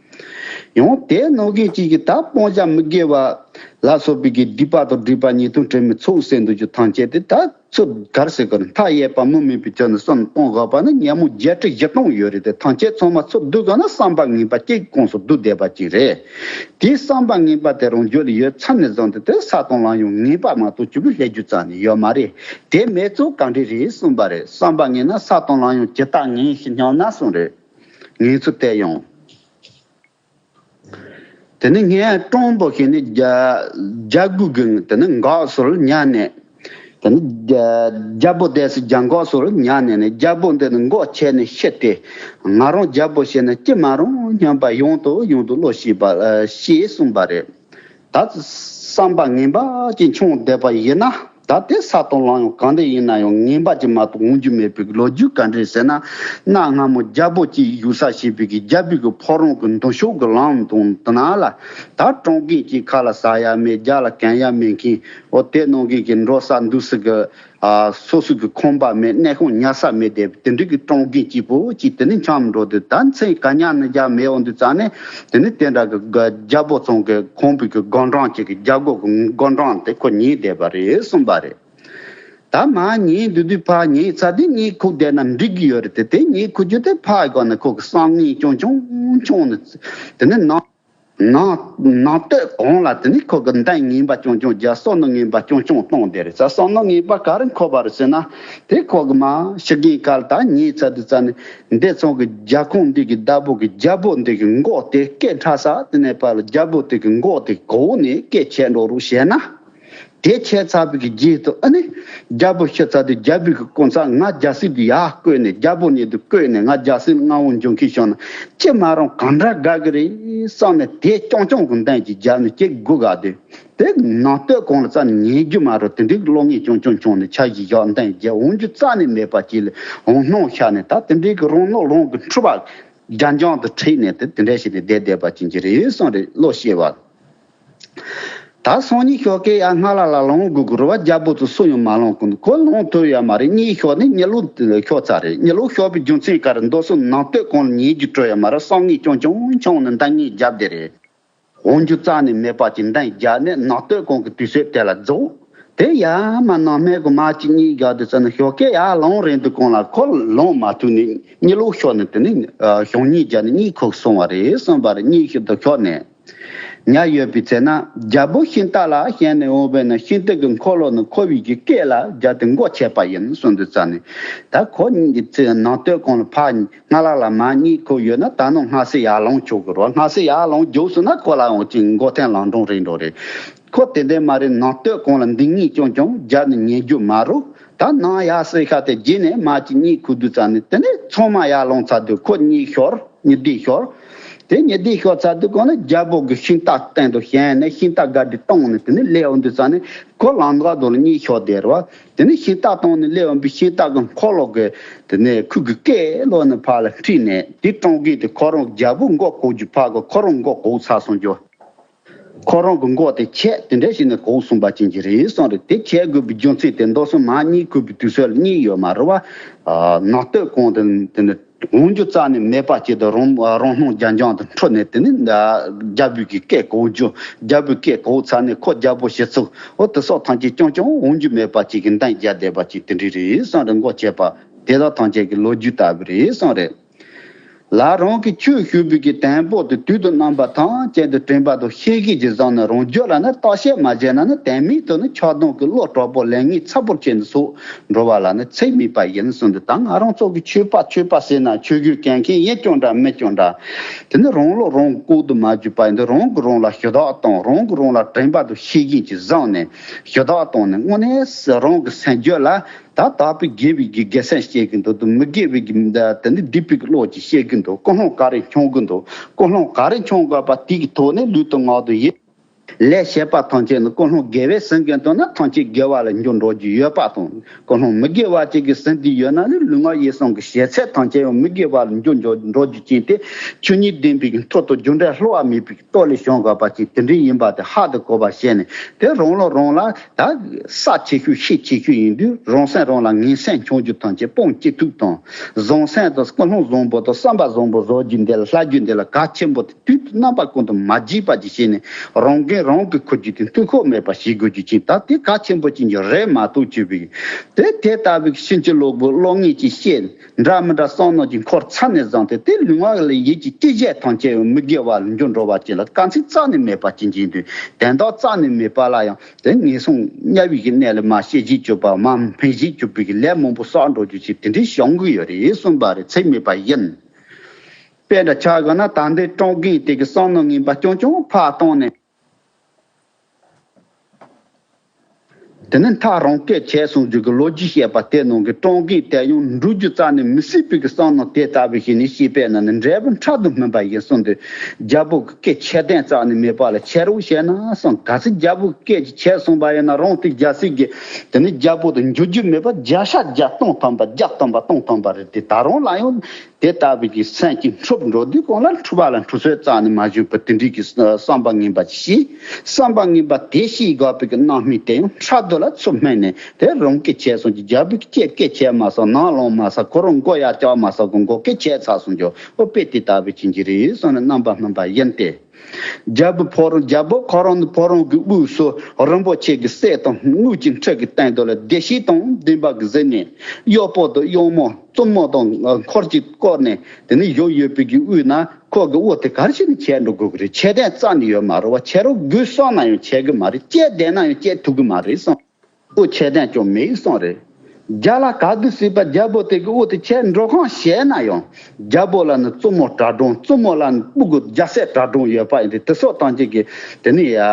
ཡང་དེ་ནང་གི་ཅིག་གི་ད་སྤང་བྱ་མི་དགེ་བ་ལ་སོགས་པའི་གི་སྡིག་པ་དང་སྒྲིབ་པ་ཉེས་ལྟུང་དྲི་མའི་ཚོགས་ཟེར་འདུག་རྒྱུ་ཐམས་ཅད་དེ་ད། ཚུར་གར་ཟེར་གར་མཐའ་ཡས་པ་མུ་མེད་པའི་ཆ་ནས་བསམ་གཏོང་དགོས་པ་ནི་ཉོན་མོངས་བརྒྱད་ཁྲི་བཞི་སྟོང་ཡོད་རེད་དེ་ཐམས་ཅད་ཚང་མ་ཚུར་བསྡུ་དགོས་ན་བསམ་པ་ངན་པ་གཅིག་ཁོངས་སུ་བསྡུ་བསྡད་པ་ཅིག་རེད། དེའི་བསམ་པ་ངན་པ་དེ་རང་རྒྱུད་ལ་ཡོད་ཚར་ནས་བཟུང་སྟེ་དེ་ས་དང་ལམ་ཡང་ངན་པ་མ་གཏོགས་ཅི་བུ་སླེབས་རྒྱུ་རྩ་ནས་ཡོད་མ་རེད། དེ་མེད་ཚུལ་ག་འདྲ་རེད་གསུངས་པ་རེད། བསམ་པ་ངན་ན་ས་དང་ལམ་ཡང་ཇི་ལྟར་ངན་ཞིག་སྙམ་ན་གསུངས་རེད། ངན་ཚུལ་དེ་ཡང་། དེ་ནི་ངས་སྤྲང་པོ་ཞིག་ནི་རྒྱ་རྒྱ་རྒོད་ཀྱི་དེ་ནི་འགག་སོར་ཉལ་ནས། དེ་ནི་རྒྱ་རྒྱལ་པོ་དེ་སི་རྒྱ་འགག་སོར་ཉལ་ནས་ནི་རྒྱལ་པོ་འདི་ནི་མགོ་ཆད་ནས་ཤི་སྟེ། ང་རང་རྒྱལ་པོ་བྱས་ན་ཅི་མ་རུང་སྙམ་པ་ཡང་དུ་ཡང་དུ་བློ་སྐྱེས་པ་ཞེས་གསུངས་པ་རེད། ད་བསམ་པ་ངན་པ་ཅིག་བྱུང་བསྡད་པ་ཡིན་ན། ད་དེ་ས་དང་ལམ་ཡང་གང་འདྲ་ཡིན་ན་ཡང་ངན་པ་ཅིག་མ་གཏོགས་འོང་རྒྱུ་མེད་པའི་ལོ་རྒྱུས་ག་འདྲ་ཟེར་ན། གནའ་སྔ་མོ་རྒྱལ་པོ་གཅིག་བཞུགས་ས་བྱས་པའི་གི་རྒྱལ་པོའི་གི་ཕོ་བྲང་གི་མདུན་ཕྱོགས་ཀྱི་ལམ་དང་དེ་ན་ལ་ད་སྤྲང་རྒན་གཅིག་ཁ་ལ་ཟ་ཡ་མེད་རྒྱབ་ལ་གན་ཡ་མེད་མཁན་འོ་དེ་ནང་གི་གི་འགྲོ་ས་འདུག་ས་གི་ཨ་སོ་སོ་གི་ཁང་པ་མེད་གནས་ཁང་ཉལ་ས་མེད་དེ་དེ་འདྲའི་གི་སྤྲང་རྒན་གཅིག་པོ་གཅིག་དེ་ནི་འཁྱམས་འགྲོ་དུས་ད་མཚན་ག་ཉག་ནི་རྒྱ་མེད་འོང་དུས་ཙང་ནས་དེ་ནི་དེ་འདྲ་གི་རྒྱལ་པོ་ཚང་གི་ཁང་པའི་གི་སྒོ་འགྲམ་གཅིག་གི་རྒྱལ་སྒོ་གི་སྒོ་འགྲམ་དེ་ཁོ་ཉལ་བསྡད་པ་རེད་གསུངས་པ་རེད། ད་མ་ཉལ་དུས་དུས་ཕར་ཉལ་ཚར་དུས་གཉིད་ཁུག་བསྡད་ན་འགྲིག་གི་ཡོད་རེད་དེ། དེ་གཉིད་ཁུག་རྒྱུ་དེ་ཕར་དགོས་ན་ཁོ་གི་བསམ་ངན་ཆུང་ཆུང་ཆུང་ནས་དེ་ནས་ནང་ནང་ནང་སྟོད་གོང་ལ་དེ་ནས་ཁོ་གི་མདུན་ངན་པ་ཆུང་ཆུང་རྒྱ་བསམ་མནོ་ངན་པ་ཆུང་ཆུང་གཏོང་བསྡད་རེད། ས་བསམ་མནོ་ངན་པ་ག་རེ་འཁོར་བ་རེད་ཟེར་ན། དེ་ཁོ་གི་མ་ཤི་རྒན་ཁ་ལ་ད་ཉལ་ཚར་དུས་ཙ་ནས་འདི་ཚང་གི་རྒྱལ་ཁོངས་འདི་གི་བདག་པོ་གི་རྒྱལ་པོ་འདི་གི་མགོ་དེ་སྐེ་ཕྲ་ས་དེ་ནས་ཕར་ལ་རྒྱལ་པོ་དེ་གི་མགོ་དེ་གོ་ནས་སྐེ་ཆད་འགྲོ་རུ་བྱས་ན། དེ་ཆད་ཚར་བའི་གི་རྗེས་སུ་ཨ་ནི་རྒྱལ་པོ་ཤི་ཚར་དུས་རྒྱལ་པོའི་གི་སྐུ་མཚམས་ང་རྒྱལ་སྲིད་དུ་ཡར་བསྐོས་ནས་རྒྱལ་པོ་ཉིད་དུ་བསྐོས་ནས་ང་རྒྱལ་སྲིད་མངའ་འོག་འཇོག་མཁན་བྱུང་ན་ཅི་མ་རུང་གང་འདྲ་དགའ་གི་རེད་བསམ་ནས་དེ་རྐྱང་རྐྱང་གི་མདུན་གྱི་རྒྱབ་ནས་སྐྱེ་དགུ་ག་དེ་དེ་ནང་སྟོད་གོང་ལ་རྩ་ནས་ཉལ་རྒྱུ་མ་རུང་དེ་འདྲའི་གི་བློ་ངན་རྐྱང་རྐྱང་བྱུང་ནས་ཆ་ཞིག་བཞག་མདུན་རྒྱབ་འོང་རྒྱུ་རྩ་ནས་མེད་པ་ཅིག་ལ་འོང་སྣང་ཤར་ནས་ད་དེ་འདྲའི་གི་རང་ནོར་རང་གི་འཁྲུལ་པ་རྒྱ་འགྱངས་དུ་ཁྲིད་ནས་དེ་དེ་འདྲ་ཞིག་ནས་བསྡད་བསྡད་པ་ཅན་གྱི་རེད་གསུངས་རེད་བློ་ཤེས་པ། ད་སང་ཉིན་ཞོགས་ཀས་ཡར་སྔ་ལ་ལ་ལངས་དགོས་ཀྱི་རེད་བ། རྒྱལ་པོ་ཚོ་སུ་ཡང་མ་ལངས་གོ། ཁོ་ལངས་ཐུབ་ཡ་མ་རེད། གཉིད་ཤོར་ནས་གཉིད་ལོག་ཤོར་ཚར་རེད། གཉིད་ལོག་ཤོར་བའི་རྒྱུ་མཚན་ག་རེ། མདོ་སོ་ནང་སྟོད་གོང་ལ་ཉལ་རྒྱུ་སྤྲོད་ཡ་མ་རེད། སང་ཉིན་ཆུང་ཆུང་ཆུང་ནས་འདང་ངེས་རྒྱབ་བསྡད་རེད། འོང་རྒྱུ་རྩ་ནས་མེད་པ་ཅིག་འདང་རྒྱབ་ནས་ནང་སྟོད་གོང་གི་དུས་ཚོད་དེ་ལ་རྫོགས། དེ་ཡར་མར་ནང་སྨད་གི་མར་ཅིག་གཉིད་རྒྱག་དུས་ཙམ་ནས་ཞོགས་ཀས་ཡར་ལངས་རན་དུས་གོང་ལ་ཁོ་ལངས་མ་ཐུབ་ནས་གཉིད་ལོག་ཤོར་ནས། དེ་ནས་ཞོགས་གཉིད་རྒྱབ་ནས་གཉིད་ཁུག་སོང་བ་རེད་གསུངས་པ་རེད། གཉིད་ཤུགས་ཏུ་ཤོར་ནས། ཉལ་ཡོད་པའི་ཚེ་ན་རྒྱལ་པོ་ཤིང་རྟ་ལ་ཞོན་ནས་འོངས་པས་ན། ཤིང་རྟ་གི་འཁོར་ལོ་ནི་འཁོར་བའི་གི་སྐད་ལ་སྦྱར་ཏེ་མགོ་ཆད་པ་ཡིན་གསུངས་དུས་ཙམ་ནས། ད་ཁོ་ནང་སྟོད་གོང་ལ་ཕར་སྔ་ལ་ལ་མར་གཉིད་ཁུག་ཡོད་ན། ད་ནངས་སྔ་སེ་ཡར་ལངས་ཆོག་གི་རེད། སྔ་སེ་ཡར་ལངས་རྒྱུགས་སོང་ན་ཁོ་ལ་ཡང་ཅིག་མགོ་ཐོན་ལངས་གྲུང་རེད་འགྲོ་རེད། ཁོ་དེ་འདྲ་མ་རེད། ནང་སྟོད་གོང་ལ་འདང་ངེས་ཆུང་ཆུང་རྒྱབ་ནས་ཉལ་རྒྱུ་མ་རེད། ད་ནངས་ཡར་སེ་ཤ་དེ་བརྗེས་ནས་མར་ཅིག་གཉིད་ཁུག་དུས་ཙམ་ནས། དེ་ནས་ཚང་མ་ཡར་ལངས་ཚར་དུས་ཁོ་གཉིད་ཤོར། གཉིད་བདེ་ཤོར། དེ་གཉིད་བདེ་ཤོར་ཚར་དུས་གོང་ནས་རྒྱལ་པོ་གི་ཤིང་རྟ་སྟེང་དུ་ཞོན་ནས་ཤིང་རྟ་སྒ་འདི་བཏང་ནས། དེ་ནས་སླེབས་འོང་དུས་ཙམ་ནས་ཁོ་ལམ་ཁ་དུ་ལ་གཉིད་ཤོར་བསྡད་རེད་བ། དེ་ནས་ཤིང་རྟ་བཏང་ནས་སླེབས་འོང་པའི་ཤིང་རྟ་གི་འཁོར་ལོ་གི་དེ་ནས་ཁོ་གི་སྐེ་ལོག་ནས་ཕར་ལ་འཁྲིད་ནས། དེ་སྤྲང་རྒན་དེ་ཁོ་རང་རྒྱལ་པོ་མགོ་གོག་རྒྱུ་ཕར་གི་ཁོ་རང་མགོ་གོག་ཚར་སོང་རྒྱུ། ཁོ་རང་གི་མགོ་དེ་ཆད། དེ་འདྲ་བྱས་ནས་གོག་སོང་པ་ཅན་གྱི་རེད་གསུངས་རེད། དེ་ཆད་དགོས་པའི་རྒྱུ་མཚན་དེ། མདོ་སོ་མར་གཉིད་ཁུག་པའི་དུས་ཚོད་ལ་གཉིད་ཡོད་མ་རེད་བ། ནང་སྟོད་གོང་དེ་དེ་ནས་འོང་རྒྱུ་རྩ་ནས་མེད་པ་ཅིག་དང་། རང་རང་སྣང་རྒྱ་འགྱངས་དུ་འཁྲུལ་ནས། དེ་ནས་རྒྱལ་པོའི་གི་སྐེ་གོག་རྒྱུ། རྒྱལ་པོའི་སྐེ་གོག་ཚར་ནས་ཁོ་རྒྱལ་པོ་ཞེ་ཚུགས། འོ་དེ་སོགས་ཐམས་ཅད་རྐྱང་རྐྱང་འོང་རྒྱུ་མེད་པ་ཅིག་གི་འདང་རྒྱག་བསྡད་པ་ཅིག་དེ་འདྲ་རེད་གསུངས་རེད། མགོ་ཆད་པ་དེ་དག་ཐམས་ཅད་ཀྱི་ལོ་རྒྱུས་ལྟ་བུ་རེད་གསུངས་རེད། ལ་རང་གི་ཆོས་ཞུ་བའི་གི་དོན་པོ་དེ་དུས་དང་རྣམ་པ་ཐམས་ཅད་དུ་དྲན་པ་དང་ཤེས་བཞིན་གྱིས་བཟུང་ནས། རང་རྒྱུད་ལ་ནི་བརྟག་དཔྱད་མ་བྱས་ན་ནི། དོན་མེད་དུ་ནི་ཆགས་སྡང་གི་བློ་དྲག་པོ་ལས་ངན་ཚ་པོར་བྱས་ནས་སོགས་འགྲོ་བ་ལ་ནི་ཚེགས་མེད་པ་ཡིན་གསུངས་འདུག་ད་ང་རང་ཚོ་གི་ཆོས་པ་ཆོས་པ་ཟེར་ན་ཆོས་བརྒྱུད་གང་མཁན་ཡིན་ཀྱང་འདྲ་མིན་ཀྱང་འདྲ། དེ་ནི་རང་བློ་རང་བཀུག་ཏུ་མ་གྱུར་པ་ཡིན་དུས། རང་གིས་རང་ལ་ཞུ་དག་དང་། རང་གིས་རང་ལ་དྲན་པ་དང་ཤེས་བཞིན་གྱིས་བཟུང་ནས་ཞུ་དག་བཏང་ནས། དངོས་གནས་རང་གི་སེམས་རྒྱུད་ལ། ད་དག་པའི་དགེ་བའི་གི་དགེ་མཚན་སྐྱེ་གི་འདུག་དང་། མི་དགེ་བའི་གི་དེ་ནི་སྡིག་པའི་གི་བློ་ཅིག་སྐྱེ་གི་འདུག་ཀུན་སློང་ག་རེ་འཆང་གི་འདུག་ཀུན་སློང་ག་རེ་འཆང་དགོས་པ་དེ་གི་ཐོག་ནས་ལུས་དང་ངག་དང་ཡིད་ལས་བྱེད་པ་ཐམས་ཅད་ནི་ཀུན་སློང་དགེ་བའི་ཟིན་གི་འདུག་ན། ཐམས་ཅད་དགེ་བ་ལ་འགྱུར་འགྲོ་རྒྱུ་ཡོད་པ་དང་། ཀུན་སློང་མི་དགེ་བ་ཅིག་གི་ཟིན་ཏེ་ཡོད་ན་ནི། ལུས་ངག་ཡིད་གསུམ་གི་བྱེད་ཚད་ཐམས་ཅད་ཡང་མི་དགེ་བ་ལ་འགྱུར་འགྲོ་འགྲོ་རྒྱུ་ཅན་དེ། ཆོས་ཉིད་བདེན་པའི་གི་མཐུ་དང་རྒྱུ་འབྲས་བསླུ་བ་མེད་པའི་གི་སྟོབས་ལས་བྱུང་དགོས་པ་ཅིག་དེ་འདྲའི་ཡིན་པ་དེ་ཧ་དུ་གོ་བ་བྱས་ནས། དེ་རང་བློ་རང་ལ་ད་ས་ཆེ་ཤོས་ཤེད་ཆེ་ཤོས་ཡིན་དུས། རང་སེམས་རང་ལ་ངན་སེམས་འཆང་རྒྱུ་དང་། ཅེས་སྤོང་ཅི་ཐུབ་དང་། བཟང་སེམས་དང་ཀུན་སློང་བཟང་པོ་དང་བསམ་པ་བཟང་པོ་བཟོ་རྒྱུ་འདི་ལ། སླ་རྒྱུ་འདི་ལ་གལ་ཆེན་པོ་དེ་དུས་རྣམ་པ་ཀུན་ཏུ་མ་བརྗེད་པ་ཅིག་བྱས་ནས། རང་འགན་རང་གིས་འཁུར་རྒྱུ་དེ་འཐུས་ཤོར་མེད་པ་བྱེད་དགོས་རྒྱུ་ཅིག་ད་དེ་གལ་ཆེན་པོ་ཅན་གྱི་རེད་མ་གཏོགས། བཅོས་པའི་དེ་དེ་ལྟ་བུའི་ཕྱིན་ཅི་ལོག་པའི་བློ་ངན་ཅིག་བཤད། འདྲ་མི་འདྲ་བསམ་མནོ་ཅིག་འཁོར་ཚར་ནས་བཟུང་སྟེ། དེ་ལུས་ངག་ལ་ཡིད་ཀྱི་ཅི་བྱེད་ཐམས་ཅད་ཡང་མི་དགེ་བ་ལ་འགྱུར་འགྲོ་བ་ཅིག་ལ་དཀའ་ཚེགས་རྩ་ནས་མེད་པ་ཅིག་འབྱིན་དུས། དོན་དག་རྩ་ནས་མེད་པ་ལ་ཡང་དེ་ངན་སོང་དམྱལ་བའི་གི་གནས་ལ་མར་ཤེད་བཞེས་བཅུག་པ། མར་འཕེན་བཞེས་བཅུག་པའི་གི་ལས་མང་པོ་བསགས་འགྲོ་རྒྱུ་ཅིག་དེ་འདྲའི་བྱུང་གི་ཡོད་རེད་གསུངས་པ་རེད། ཚེགས་མེད་པ་ཡིན། དཔེ་འདྲ་ཆ་བཞག་ན། ད་ལྟའི་སྤྲང་རྒན་དེ་གི་བསམ་མནོ་ངན་པ་རྐྱང་རྐྱང་ཕར་བཏང་ནས། དེ་ནས་མཐར་རང་སྐད་ཆད་སོང་རྒྱུ་གི་ལོ་རྒྱུས་བཤད་པ་དེ་ནང་གི་སྤྲང་རྒན་དེ་ཡང་འགྲུབ་རྒྱུ་རྩ་ནས་མི་སྲིད་པའི་གི་བསམ་མནོ་དེ་ལྟ་བུ་ཞིག་ནས་བཤད་པས་ན་ནི་འབྲས་བུ་ཕྲ་དུ་སྨིན་པ་ཡིན་གསུངས་ཏེ། རྒྱལ་པོ་གི་སྐད་ཆད་དོན་རྩ་ནས་མེད་པ་ལ་ཆད་རོགས་བྱས་ན་གསུངས། གལ་སྲིད་རྒྱལ་པོ་གི་སྐད་ཅིག་ཆད་སོང་པ་ཡིན་ན། རང་དེ་རྒྱལ་སྲིད་ཀྱི་དེ་ནི་རྒྱལ་པོ་དང་འགྱུར་རྒྱུ་མེད་པ། བརྒྱ་ཆ་བརྒྱ་སྟོང་ཐམ་པ་བརྒྱ་སྟོང་པ་སྟོང་ཐམ་པ་རེད་དེ། ད་རུང་ལ་ཡང་དེ་ལྟ་བུའི་གི་སེམས་ཀྱི་འཁྲུག་འགྲོ་དུས་གང་ལ་འཁྲུལ་པ་ལ་འཁྲུལ་ཚོད་རྩ་ནས་མ་བྱུང་བར་དེ་འདྲའི་གི་བསམ་པ་ངན་པ་ཞིག་བསམ་པ་ངན་པ་དེ་ཞིག་དགོས་པའི་གི་རྣམ་སྨིན་དེ་ཡང་ཕྲག་དོག་ལ་ཚུར་སྨིན་ནས། དེ་རང་སྐད་ཆད་སོང་གི། རྒྱལ་པོའི་སྐད་སྐད་ཆད་མ་སོང་། ནང་ལངས་མ་སོང་། ཁོ་རང་མགོ་ཡར་བཀྱག་མ་སོང་གི། མགོ་སྐད་ཆད་ཚར་སོང་གི། ཨོ་དཔེ་དེ་ལྟ་བུ་ཅན་གྱི་རེད་གསུངས་ནས་རྣམ་པར་སྨིན་པ་ཡིན་ཏེ། རྒྱལ་པོ་ཕོ་རོང་། རྒྱལ་པོ་ཁོ་རང་ནི་ཕོ་རོང་གི་དབུས་སུ་རིན་པོ་ཆེ་གི་སྲས་དང་དངུལ་གྱི་ཁྲི་གི་སྟེང་དུ་ལ་བདེ་སྐྱིད་དང་ལྡན་པ་གི་གཟི་ནས་གཡོག་པོ་དང་གཡོག་མོ་བཙུན་མོ་དང་འཁོར་གྱིས་བསྐོར་ནས་དེ་ནས་བཞུགས་ཡོད་པའི་གི་དབུས་ན། ཁོ་གི་དབུ་དེ་ག་རེ་བྱས་ནས་ཆད་འགྲོ་དགོས་ཀྱི་རེད། ཆད་དོན་རྩ་ནས་ཡོད་མ་རེད་བ། ཆད་རོགས་དགོས་བསམ་ན་ཡང་ཆད་གི་མ་རེད། བཅད་བསྡད་ན་ཡང་བཅད་ཐུབ་གི་མ་རེད་གསུངས། དབུ་ཆད་དོན་ཀྱང་མེད་གསུངས་རེད། རྒྱ་ལ་ག་དུས་སྲིད་པ་རྒྱལ་པོ་དེ་གི་དབུ་དེ་ཆད་འགྲོ་གང་བྱས་ན་ཡང་། རྒྱལ་པོ་ལ་ནི་བཙུན་མོ་གྲྭ་གྲོང་། བཙུན་མོ་ལ་ནི་སྤུ་གུ་རྒྱལ་སྲས་གྲྭ་གྲོང་ཡོད་པ་ཡིན་ཏེ། དེ་སོགས་ཐམས་ཅད་ཀྱི་དེ་ནི་ཡ་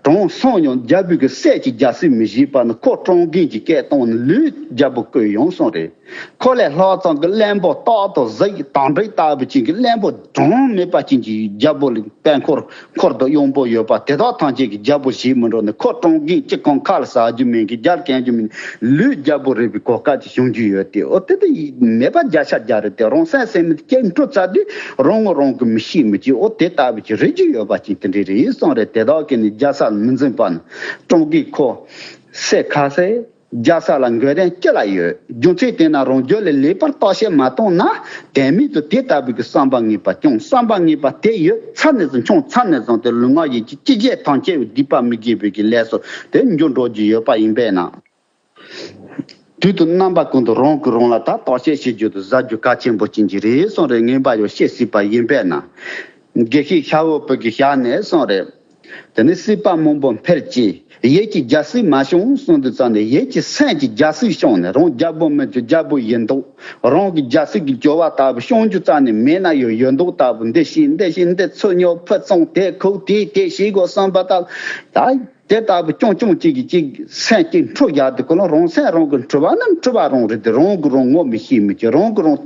གྲོང་སོང་ཡང་རྒྱལ་པོའི་གི་སྲས་ཀྱི་རྒྱལ་སྲིད་མི་བཞེས་པ་ནི། ཁོ་སྤྲང་རྒན་གྱི་སྐད་བཏང་ནས་ལུས་རྒྱལ་པོ་བསྐོས་ཡོང་གསུངས་རེད། ཁོ་ལས་ལྷག་ཙམ་གྱི་བློན་པོ་སྟག་དང་གཟིག་དང་འབྲི་ལྟ་བུ་ཅན་གྱི་བློན་པོ་གྲངས་མེད་པ་ཅན་གྱི་རྒྱལ་པོ་ལ་དཔོན་འཁོར། འཁོར་དང་གཡོག་པོ་ཡོད་པ་དེ་དག་ཐམས་ཅད་ཀྱིས་རྒྱལ་པོ་བཞེས་མི་འགྲོ་ནས། ཁོ་སྤྲང་རྒན་གཅིག་གང་ཁ་ལ་ཟ་རྒྱུ་མེད་གི། རྒྱལ་གན་རྒྱུ་མེད། ལུས་རྒྱལ་པོ་རེད་པའི། གོ་སྐབས་ཅིག་བྱུང་རྒྱུ་ཡོད་དེ། ཨོ་དེ་དེ་མེད་པ་བརྒྱ་ཆ་བརྒྱ་རེད་དེ། རང་སེམས་ཟེར་མི་དེ་སྐྱེ་འཕྲོ་ཚར་དུས་རང་ངོ་རང་གི་མི་ཤེས་མི་ཅི། ཨོ་དེ་ལྟ་བུ་ཅིག་རེད་རྒྱུ་ཡོད་པ་ཅིག་དེ་འདྲ་རེད་གསུངས་རེད། དེ་དག་གི་ནི་རྒྱལ་ས་ལ་མི་འཛིན་པ་ནི་ཀྲུང་གོའི་ཁོ་སེ་ཁ་སེ། རྒྱལ་ས་ལ་འགོས་རན་ཅི་ལ་ཡོད། རྒྱུ་མཚན་དེ་ན་རང་རྒྱུད་ལ་ལེགས་པར་བརྟག་དཔྱད་མ་བཏང་ན། དེ་མིན་དུ་དེ་ལྟ་བུའི་གི་བསམ་པ་ངན་པ་བྱུང་། བསམ་པ་ངན་པ་དེ་ཡོད་ཚར་ནས་བཟུང་། བྱུང་ཚར་ནས་བཟུང་སྟེ་ལུས་ངག་ཡིད་ཀྱི་ཅི་བྱེད་ཐམས་ཅད་སྡིག་པ་མི་དགེ་བའི་གི་ལས་སུ་དེ་འགྱུར་འགྲོ་རྒྱུ་ཡོད་པ་ཡིན་པས་ན། དུས་དང་རྣམ་པ་ཀུན་ཏུ་རང་གིས་རང་ལ་ད་བརྟག་དཔྱད་བྱེད་རྒྱུ་དེ་གཟབ་རྒྱུ་གལ་ཆེན་པོ་ཅན་ཅིག་རེད་གསུངས་རེད། ངན་པ་ཡང་བཤད་སྲིད་པ་ཡིན་པས་ན། དགེ་བཤེས་ཤ་བོ་པོ་གི་ཞལ་ནས་གསུངས་རེད། དེ་ནས་སྲིད་པ་མང་པོ་འཕེལ་གྱི་ཡིད་ཀྱི་རྒྱལ་སྲིད་མ་བྱུང་གསུངས་དུས་ཙམ་ནས། ཡིད་ཀྱི་སེམས་ཀྱི་རྒྱལ་སྲིད་བྱུང་ནས། རང་རྒྱལ་པོ་མི་ཚོ་རྒྱལ་པོ་ཡིན་མདོག་རང་གི་རྒྱལ་སྲིད་ཀྱི་སྐྱོ་བ་ལྟ་བུ་བྱུང་རྒྱུ་རྩ་ནས་མེད་ན་ཡང་ཡོད་མདོག་ལྟ་བུ། འདི་ཤེས་འདི་ཤེས། འདི་ཚུར་ཉོ་ཕུ་བཙོང་། དེ་ཁུག་དེ་དེ་ཤེས་དགོས་བསམ་པ་ལྟ་བུ། ད་དེ་ལྟ་བུ་ཅུང་ཅུང་གཅིག་གིས་གཅིག་སེམས་ཀྱི་འཁྲུག་རྒྱག་དུས་ཁོ་ལ་རང་སེམས་རང་གིས་འཁྲུལ་བ་ནི་འཁྲུལ་བ་རང་རེད་དེ། རང་གིས་རང་ངོ་མི་ཤེས་མི་ཅི། རང་གིས་རང་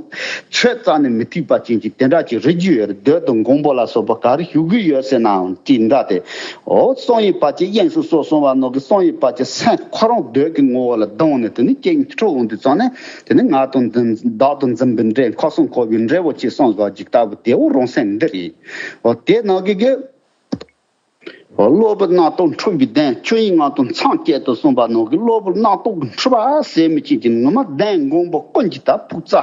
ཆོས་རྩ་ནས་མི་ཐུབ་པ་ཅན་གྱི་དེ་འདྲ་ཅིག་རེད་རྒྱུ་ཡོད་རེད། འདོད་དང་འགོང་པོ་ལ་སོགས་པ་ག་རེ་ཞུ་གི་ཡོད་ཟེར་ནའང་ཅིག་འདྲ་སྟེ། ཨོ་གསང་ཡུལ་བར་ཆད་དབྱིངས་སུ་སོ་གསུངས་པ་ནང་གི་གསང་ཡུལ་བར་ཆད་སེམས་ཁོ་རང་འདོད་ཀྱི་ངོ་བོ་ལ་ལྡང་ནས། དེ་ནི་སྐྱེ་འཁྲུག་འོང་དུས་ཙམ་ནས། དེ་ནི་ང་དང་འཛིན་བདག་དང་འཛིན་པའི་འབྲེལ། འཁོར་གསུམ་འཁོར་བའི་འབྲས་བུ་ཅེས་གསུངས་པ་ཅིག་ལྟ་བུ་དེ་འོ་རང་སེམས་འདི་རེད། ཨོ་དེ་ནང་གི་གི་གློ་བུར་རྣམ་རྟོག་འཁྲུལ་པའི་གདེང་། ཆོས་དབྱིངས་ངང་དུ་མཚམས་བཅད་དོ་གསུངས་པ་ནང་གི་གློ་བུར་རྣམ་རྟོག་གི་འཁྲུལ་པ་ཟེར་མི་ཅན་གྱི་ངོ་མ་གདེང་འགོང་པོ་ཀུན་གྱི་ད་ཕུག་རྩ་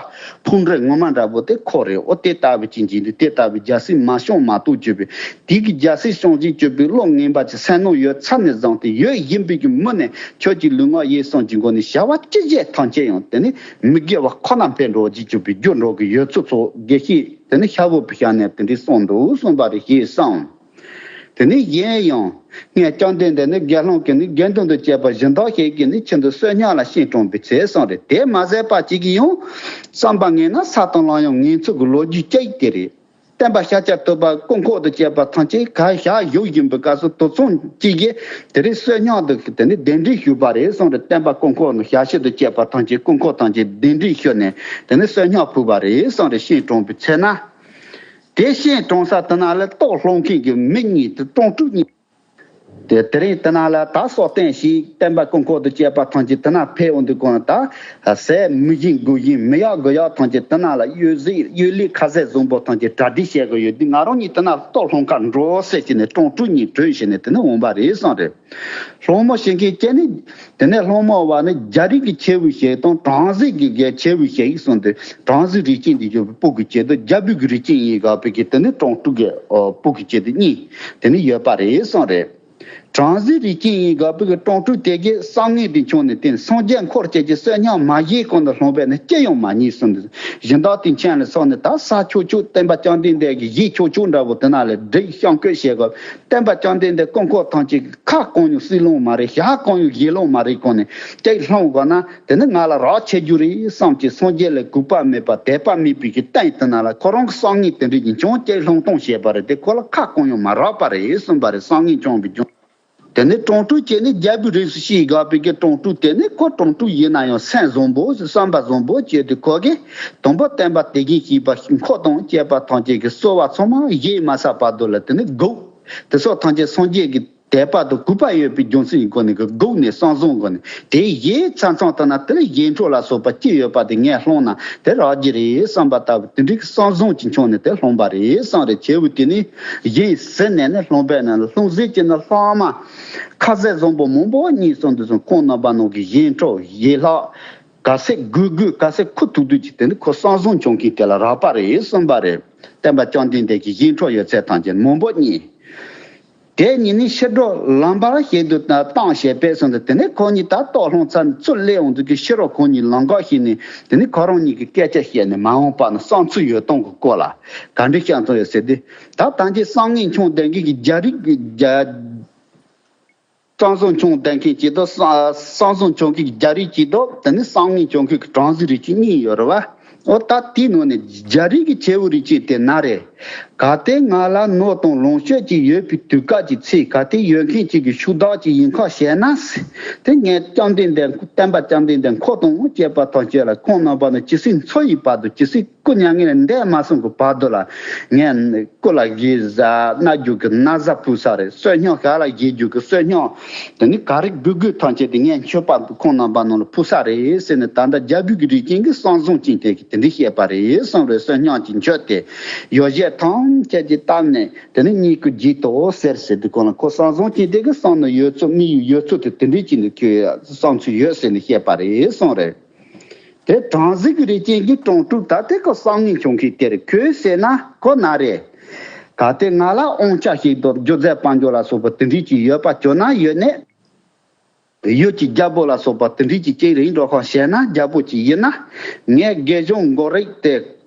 ཕུག་འདྲེ་ངོ་མ་འདྲ་པོ་དེ་ཁོ་རེད། ཨོ་དེ་ལྟ་བུ་ཅན་གྱི་འདི་དེ་ལྟ་བུའི་རྒྱལ་སྲིད་མ་བྱུང་མ་གཏོགས་གྱུར་པའི། དེ་གི་རྒྱལ་སྲིད་བྱུང་ཞིང་གྱུར་པའི་བློ་ངན་པ་ཅིག་སེམས་ནང་ཡོད་ཚར་ནས་བཟུང་སྟེ། ཡོད་བཞིན་པའི་གི་མུ་ནས་ཁྱོད་ཀྱི་ལུས་ངག་ཡིད་གསུམ་གྱི་སྒོ་ནས་བྱ་བ་ཅི་བྱེད་ཐམས་ཅད་ཡང་དེ་ནི་མི་དགེ་བ་ཁོ་ན་འཕེལ་འགྲོ་ཅིག་གྱུར་པའི་རྒྱུ་འགྲོ་གི་ཡོད་ཚུལ་སོགས། དགེ་བཤེས་དེ་ནི་ཤ་བོ་པོ་ཞལ་ནས་དེ་འདྲའི་གསུངས་འདུག་གསུངས་པ་རེད་ཞེས་གསུངས། དེ་ནས་གཞན་ཡང་། ངས་བཅོམ་ལྡན་འདས་ནི་དགེ་སློང་གི་ནི་དགེ་འདུན་དང་བཅས་པ་གཞན་དག་ཞིག་གིས་ནི་ཁྱིམ་དུ་བསོད་སྙོམས་ལ་ཤིང་དྲངས་པའི་ཚེ་གསུངས་རེད། དེ་མ་ཟད་པ་ཅིག་གིས་ཡང་། བསམ་པ་ངན་ན་ས་དང་ལམ་ཡང་ངན་ཚུལ་གྱི་ལོ་རྒྱུས་ཅིག་དེ་རེད། བསྟན་པ་ཤཱཀྱ་ཐུབ་པ་སྐུ་འཁོར་དང་བཅས་པ་ཐམས་ཅད་གར་ཞག་བཞུགས་བཞིན་པའི་སྐབས་སུ། དུག་ཚོང་གཅིག་གིས་དེ་རིང་བསོད་སྙོམས་དང་དེ་ནི་གདན་འདྲེན་ཞུས་པ་རེད་གསུངས་རེད། བསྟན་པ་སྐུ་འཁོར་ནི་ཞལ་ཤུལ་དུ་བཅས་པ་ཐམས་ཅད། སྐུ་འཁོར་ཐམས་ཅད་གདན་འདྲེན་ཞུས་ནས་དེ་ནི་བསོད་སྙོམས་ཕུལ་བ་རེད་གསུངས་རེད། ཤིང་དྲངས་པའི་ཚེ་ན། དེ་ཤིང་དྲངས་ས་དེ་ན་ལ་ལྟོགས་ལྷུང་མཁན་གྱི་མི་གཉིས་དེ་གྲོང་དྲུག་གཉིས། དེ་དེ་རིང་དེ་ན་ལ་ད་སྲོག་བརྟན་ཞིང་བསྟན་པ་སྐུ་འཁོར་དང་བཅས་པ་ཐམས་ཅད་དེ་ན་ཕེབས་འོང་དུས་གོང་ད་ཟས་མི་ཞིམ་དགུ་ཞིམ་མི་ཡག་དགུ་ཡག་ཐམས་ཅད་དེ་ན་ལ་གཡོས་གཟི་གཡོས་ལས་ཁ་ཟས་བཟང་པོ་ཐམས་ཅད་གྲ་སྒྲིག་བྱེད་དགོས་ཡོད་དུས། ང་རང་གཉིས་དེ་ན་ལྟོགས་ལྷུང་ཁ་འགྲོ་ཟེར་བྱས་ནས་གྲོང་དྲུག་གཉིས་གྲོས་བྱས་ནས་དེ་ནས་འོང་བ་རེད་གསུངས་རེད། སློང་མོ་བྱེད་མཁན་གྱི་ནི། དེ་ནས་སློང་མོ་བ་ནི་རྒྱ་རིགས་ཀྱི་ཆེ་བའི་ཞིག་དང་བྲམ་ཟེ་གི་གལ་ཆེ་བའི་ཞིག་གསུངས་ཏེ། བྲམ་ཟེ་རིགས་ཅན་འདི་ཡོད་པའི་སྤུ་གུ་བྱེད་དུ། རྒྱལ་པོའི་གི་རིགས་ཅན་ཡིན་དགོས་པའི་གི་དེ་ནི་གྲོང་དྲུག་གི་ཨོ་སྤུ་གུ་བྱེད་དུ་གཉིས་དེ་ནི་ཡོད་པ་རེད་གསུངས་རེད། བྲམ་ཟེ་རིགས་ཅན་ཡིན་དགོས་པའི་གི་གྲོང་དྲུག་དེ་གི་བསམ་ངན་དེ་བྱུང་ནས་དེ་སངས་རྒྱས་འཁོར་བཅས་ཀྱི་བསོད་སྙོམས་མ་བཞེས་གོང་དུ་ལྷུང་བས་ནི་ཅི་ཡང་མ་རྙེད་གསུངས་ཏེ། གཞན་དག་དེ་མཁྱེན་ལ་སོགས་ནས་ད་ས་ཆོག་ཆོག་བསྟན་པ་བཅོམ་ལྡན་འདས་ཀྱི་གཞི་ཆོག་ཆོག་འདྲ་བོ་དེ་ན་ལ་བསྒྲིགས་བཤམས་བཀོད་བྱས་དགོས། བསྟན་པ་བཅོམ་ལྡན་འདས་སྐུ་འཁོར་ཐམས་ཅད་ཀྱི་ཁ་གང་ཡང་བསིལ་ལོང་མ་རེད། ཞག་གང་ཡང་བཞེས་ལོང་མ་རེད། གོང་ནས་ཀྱེ་ལྷུང་དགོས་ན་དེ་ནི་ང་ལ་རག་ཆེ་རྒྱུ་རེད་བསམ་གྱི་སངས་རྒྱས་ལ་གུས་པ་མེད་པ་དད་པ་མེད་པའི་གི་སྟེང་དེ་ན་ལ་ཁོ་རང་གི་བསམ་ངན་དེ་འདྲ་གྱི་ཅུང་ཀྱེ་ལྷུང་གཏོང་བྱས་པ་རེད་དེ། ཁོ་ལ་ཁ་གང་ཡང་མ་རག་པ་རེད་གསུངས་པ་རེད། བསམ་ངན་བྱུང་བའི་རྒྱུ། དེ་ནི་གྲོང་དྲུག་ཅེས་ནི་རྒྱལ་པོའི་རིགས་སུ་ཤེས་དགོས་པའི་གི་གྲོང་དྲུག་དེ་ནི་ཁོ་གྲོང་དྲུག་ཡིན་ན་ཡང་སེམས་བཟང་པོ་བསམ་པ་བཟང་པོ་བྱས་ཏེ་ཁོ་གིས་དང་པོ་བསྟན་པ་དེ་བཞིན་གཤེགས་པ་འཁོར་དང་བཅས་པ་ཐམས་ཅད་ཀྱི་གསོལ་བ་ཚང་མ་བཞེས་མ་ཚར་བར་དུ་ལ་དེ་ནི་སྒུག་དེ་སོགས་ཐམས་ཅད་སངས་རྒྱས་ཀྱི་དད་པ་དང་གུས་པ་ཡོད་པའི་རྒྱུ་མཚན་གྱི་སྒོ་ནས་གི་སྒུག་ནས་བསམ་བཟང་སྒོ་ནས་དེ་བཞེས་ཚར་ཚང་ལྟར་ན་དེ་ལ་གཞན་འཕྲོག་ལ་སོགས་པ་ཅི་ཡོད་པ་དེ་ངས་སློང་ན་དེ་རག་རྒྱུ་རེད་བསམ་པ་ལྟ་བུ་དེ་འདྲའི་བསམ་བཟང་ཅིག་བྱུང་ནས་དེ་སློང་པ་རེད་བསམ་རེད། བྱས་པ་དེ་ནི་གཞན་ཟིན་ནས་ནི་སློང་པས་ན་ལྷུང་བཟེད་ཀྱི་ནི་ལྷག་མ་ཁ་ཟས་བཟང་པོ་མང་པོ་གཉིས་སོང་དུ་སོང་ཁོང་རྣམ་པ་ནང་གི་གཞན་འཕྲོག་གཞན་ལྷག་ག་ཚད་དགོས་དགོས་ག་ཚད་ཁུ་ཐུག་དུས་ཀྱི་དེ་ནི་ཁོ་བསམ་བཟང་བྱུང་མཁན་དེ་ལ་རག་པ་རེད་གསུངས་པ་རེད། བསྟན་པ་བཅོམ་ལྡན་འདས་ཀྱི་གཞན་འཕྲོག་ཡོད་ཚད་ཐམས་ཅད་མང་པོ་གཉིས། དེ་ཉིད་ནི་ཕྱི་དྲོ་ལམ་བར་ཞིག་ཏུ་བཏང་བྱས་པས་སོང་སྟེ། དེ་ནས་ཁོང་གཉིས་ད་ལྟོགས་ལྷུང་ཚར་ནས་ཚུར་སླེབས་འོང་དུས་ཀྱི་ཕྱི་རོལ་ཁོང་གཉིས་ལམ་ཁ་ཞིག་ནས་དེ་ནས་ཁོ་རང་གཉིས་ཀྱི་སྐད་ཆ་བཤད་ནས་མ་འོངས་པ་ན་བསམ་ཚུལ་ཡོད་སྟངས་ཀྱི་སྐོར་ལ་ག་འདྲ་བཤད་ཚོད་ཡོད་ཟེར་ཏེ། ད་ད་གིན་བསམ་ངན་བྱུང་བསྡད་མཁན་གྱི་རྒྱ་རིགས་ཀྱི་རྒྱ། བསམ་བཟང་བྱུང་བསྡད་མཁན་གཅིག་དང་། བསམ་བཟང་བྱུང་མཁན་གྱི་རྒྱ་རིགས་གཅིག་དང་། དེ་ནས་བསམ་ངན་བྱུང་མཁན་གྱི་བྲམ་ཟེ་རིགས་གཅིག་གཉིས་ཡོད་རེད་བ། འོ་ད་དེའི་ནང་ནས་རྒྱ་རིགས་ཀྱི་ཆེ་བོ་རིགས་གཅིག་དེ་ན་རེ། གལ་ཏེ་ང་ལ་ནོར་དང་ལོངས་སྤྱོད་ཅིག་ཡོད་པའི་དུས་སྐབས་ཀྱི་ཚེ། གལ་ཏེ་ཡོད་མཁན་གཅིག་གི་ཤུགས་དག་ཅིག་ཡིན་ཁ་བཤད་ན། དེ་ངས་བཅོམ་ལྡན་འདས། བསྟན་པ་བཅོམ་ལྡན་འདས་འཁོར་དང་བཅས་པ་ཐམས་ཅད་ལ་ཁོང་རྣམ་པ་ནི་ཇི་སྲིད་འཚོ་ཡི་བར་དུ། ཇི་སྲིད་སྐུ་མྱ་ངན་ལས་འདས་མ་སོང་གི་བར་དུ་ལ། ངས་སྐུ་ལ་གཞས་བཟའ། རྣ་རྒྱུག་གི་ན་བཟའ་ཕུལ་ས་རེད། བསོད་སྙོམས་ཞལ་ལ་གཞས་རྒྱུག་གི་བསོད་སྙོམས། དེ་ནི་ག་རེ་དགོས་དགོས་ཐམས་ཅད་དེ་ངས་མཆོད་པ་ཁོང་རྣམ་པ་རྣམས་ལ་ཕུལ་ས་རེད་ཟེར་ནས། ད་ལྟ་རྒྱལ་པོ་གི་རིགས་ཅན་གྱི་བསམ་བཟང་ཅན་དེ་གིས་དེ་འདྲ་བཤད་པ་རེད་གསུངས་རེད། བསོད་སྙོམས་ཀྱི་མཆོད་དེ་ཡོ་བྱད་ཐམས་ཅད་ཀྱིས་བཏབ་ནས། དེ་ནི་སྙིང་གི་རྗེས་ཐོག་ཟེར་ཟེར་དུས་གང་ལ། ཁོ་བསམ་བཟང་ཅན་དེ་གི་བསམ་ནི་ཡོད་ཚུལ། དམིགས་ཡུལ་ཡོད་ཚུལ་དེ་དེ་འདྲའི་ཅིག་ནི་ཁོའི་བསམ་ཚུལ་ཡོད་ཟེར་ནས་བཤད་པ་རེད་གསུངས་རེད། དེ་བྲམ་ཟེ་གི་རིགས་ཅན་གྱི་གྲོང་དྲུག་ད་དེ་ཁོ་བསམ་ངན་བྱུང་མཁན་དེ་རེད། ཁོས་ཟེར་ན་ཁོ་ན་རེ། གལ་ཏེ་ང་ལ་དབང་ཆ་ཞིག་དང་རྒྱུ་རྫས་དཔལ་འབྱོར་ལ་སོགས་པ་དེ་འདྲའི་ཅིག་ཡོད་པ་བྱུང་ན། ཡོད་ནས། ཡུལ་གྱི་རྒྱལ་པོ་ལ་སོགས་པ་དེ་འདྲའི་ཅིག་ཅིག་རེད་འགྲོ་ཁ་བཤད་ན། རྒྱལ་པོ་ཅིག་ཡིན་ན། ངས་དགེ་སྦྱོང་མགོ་རིག་དེ་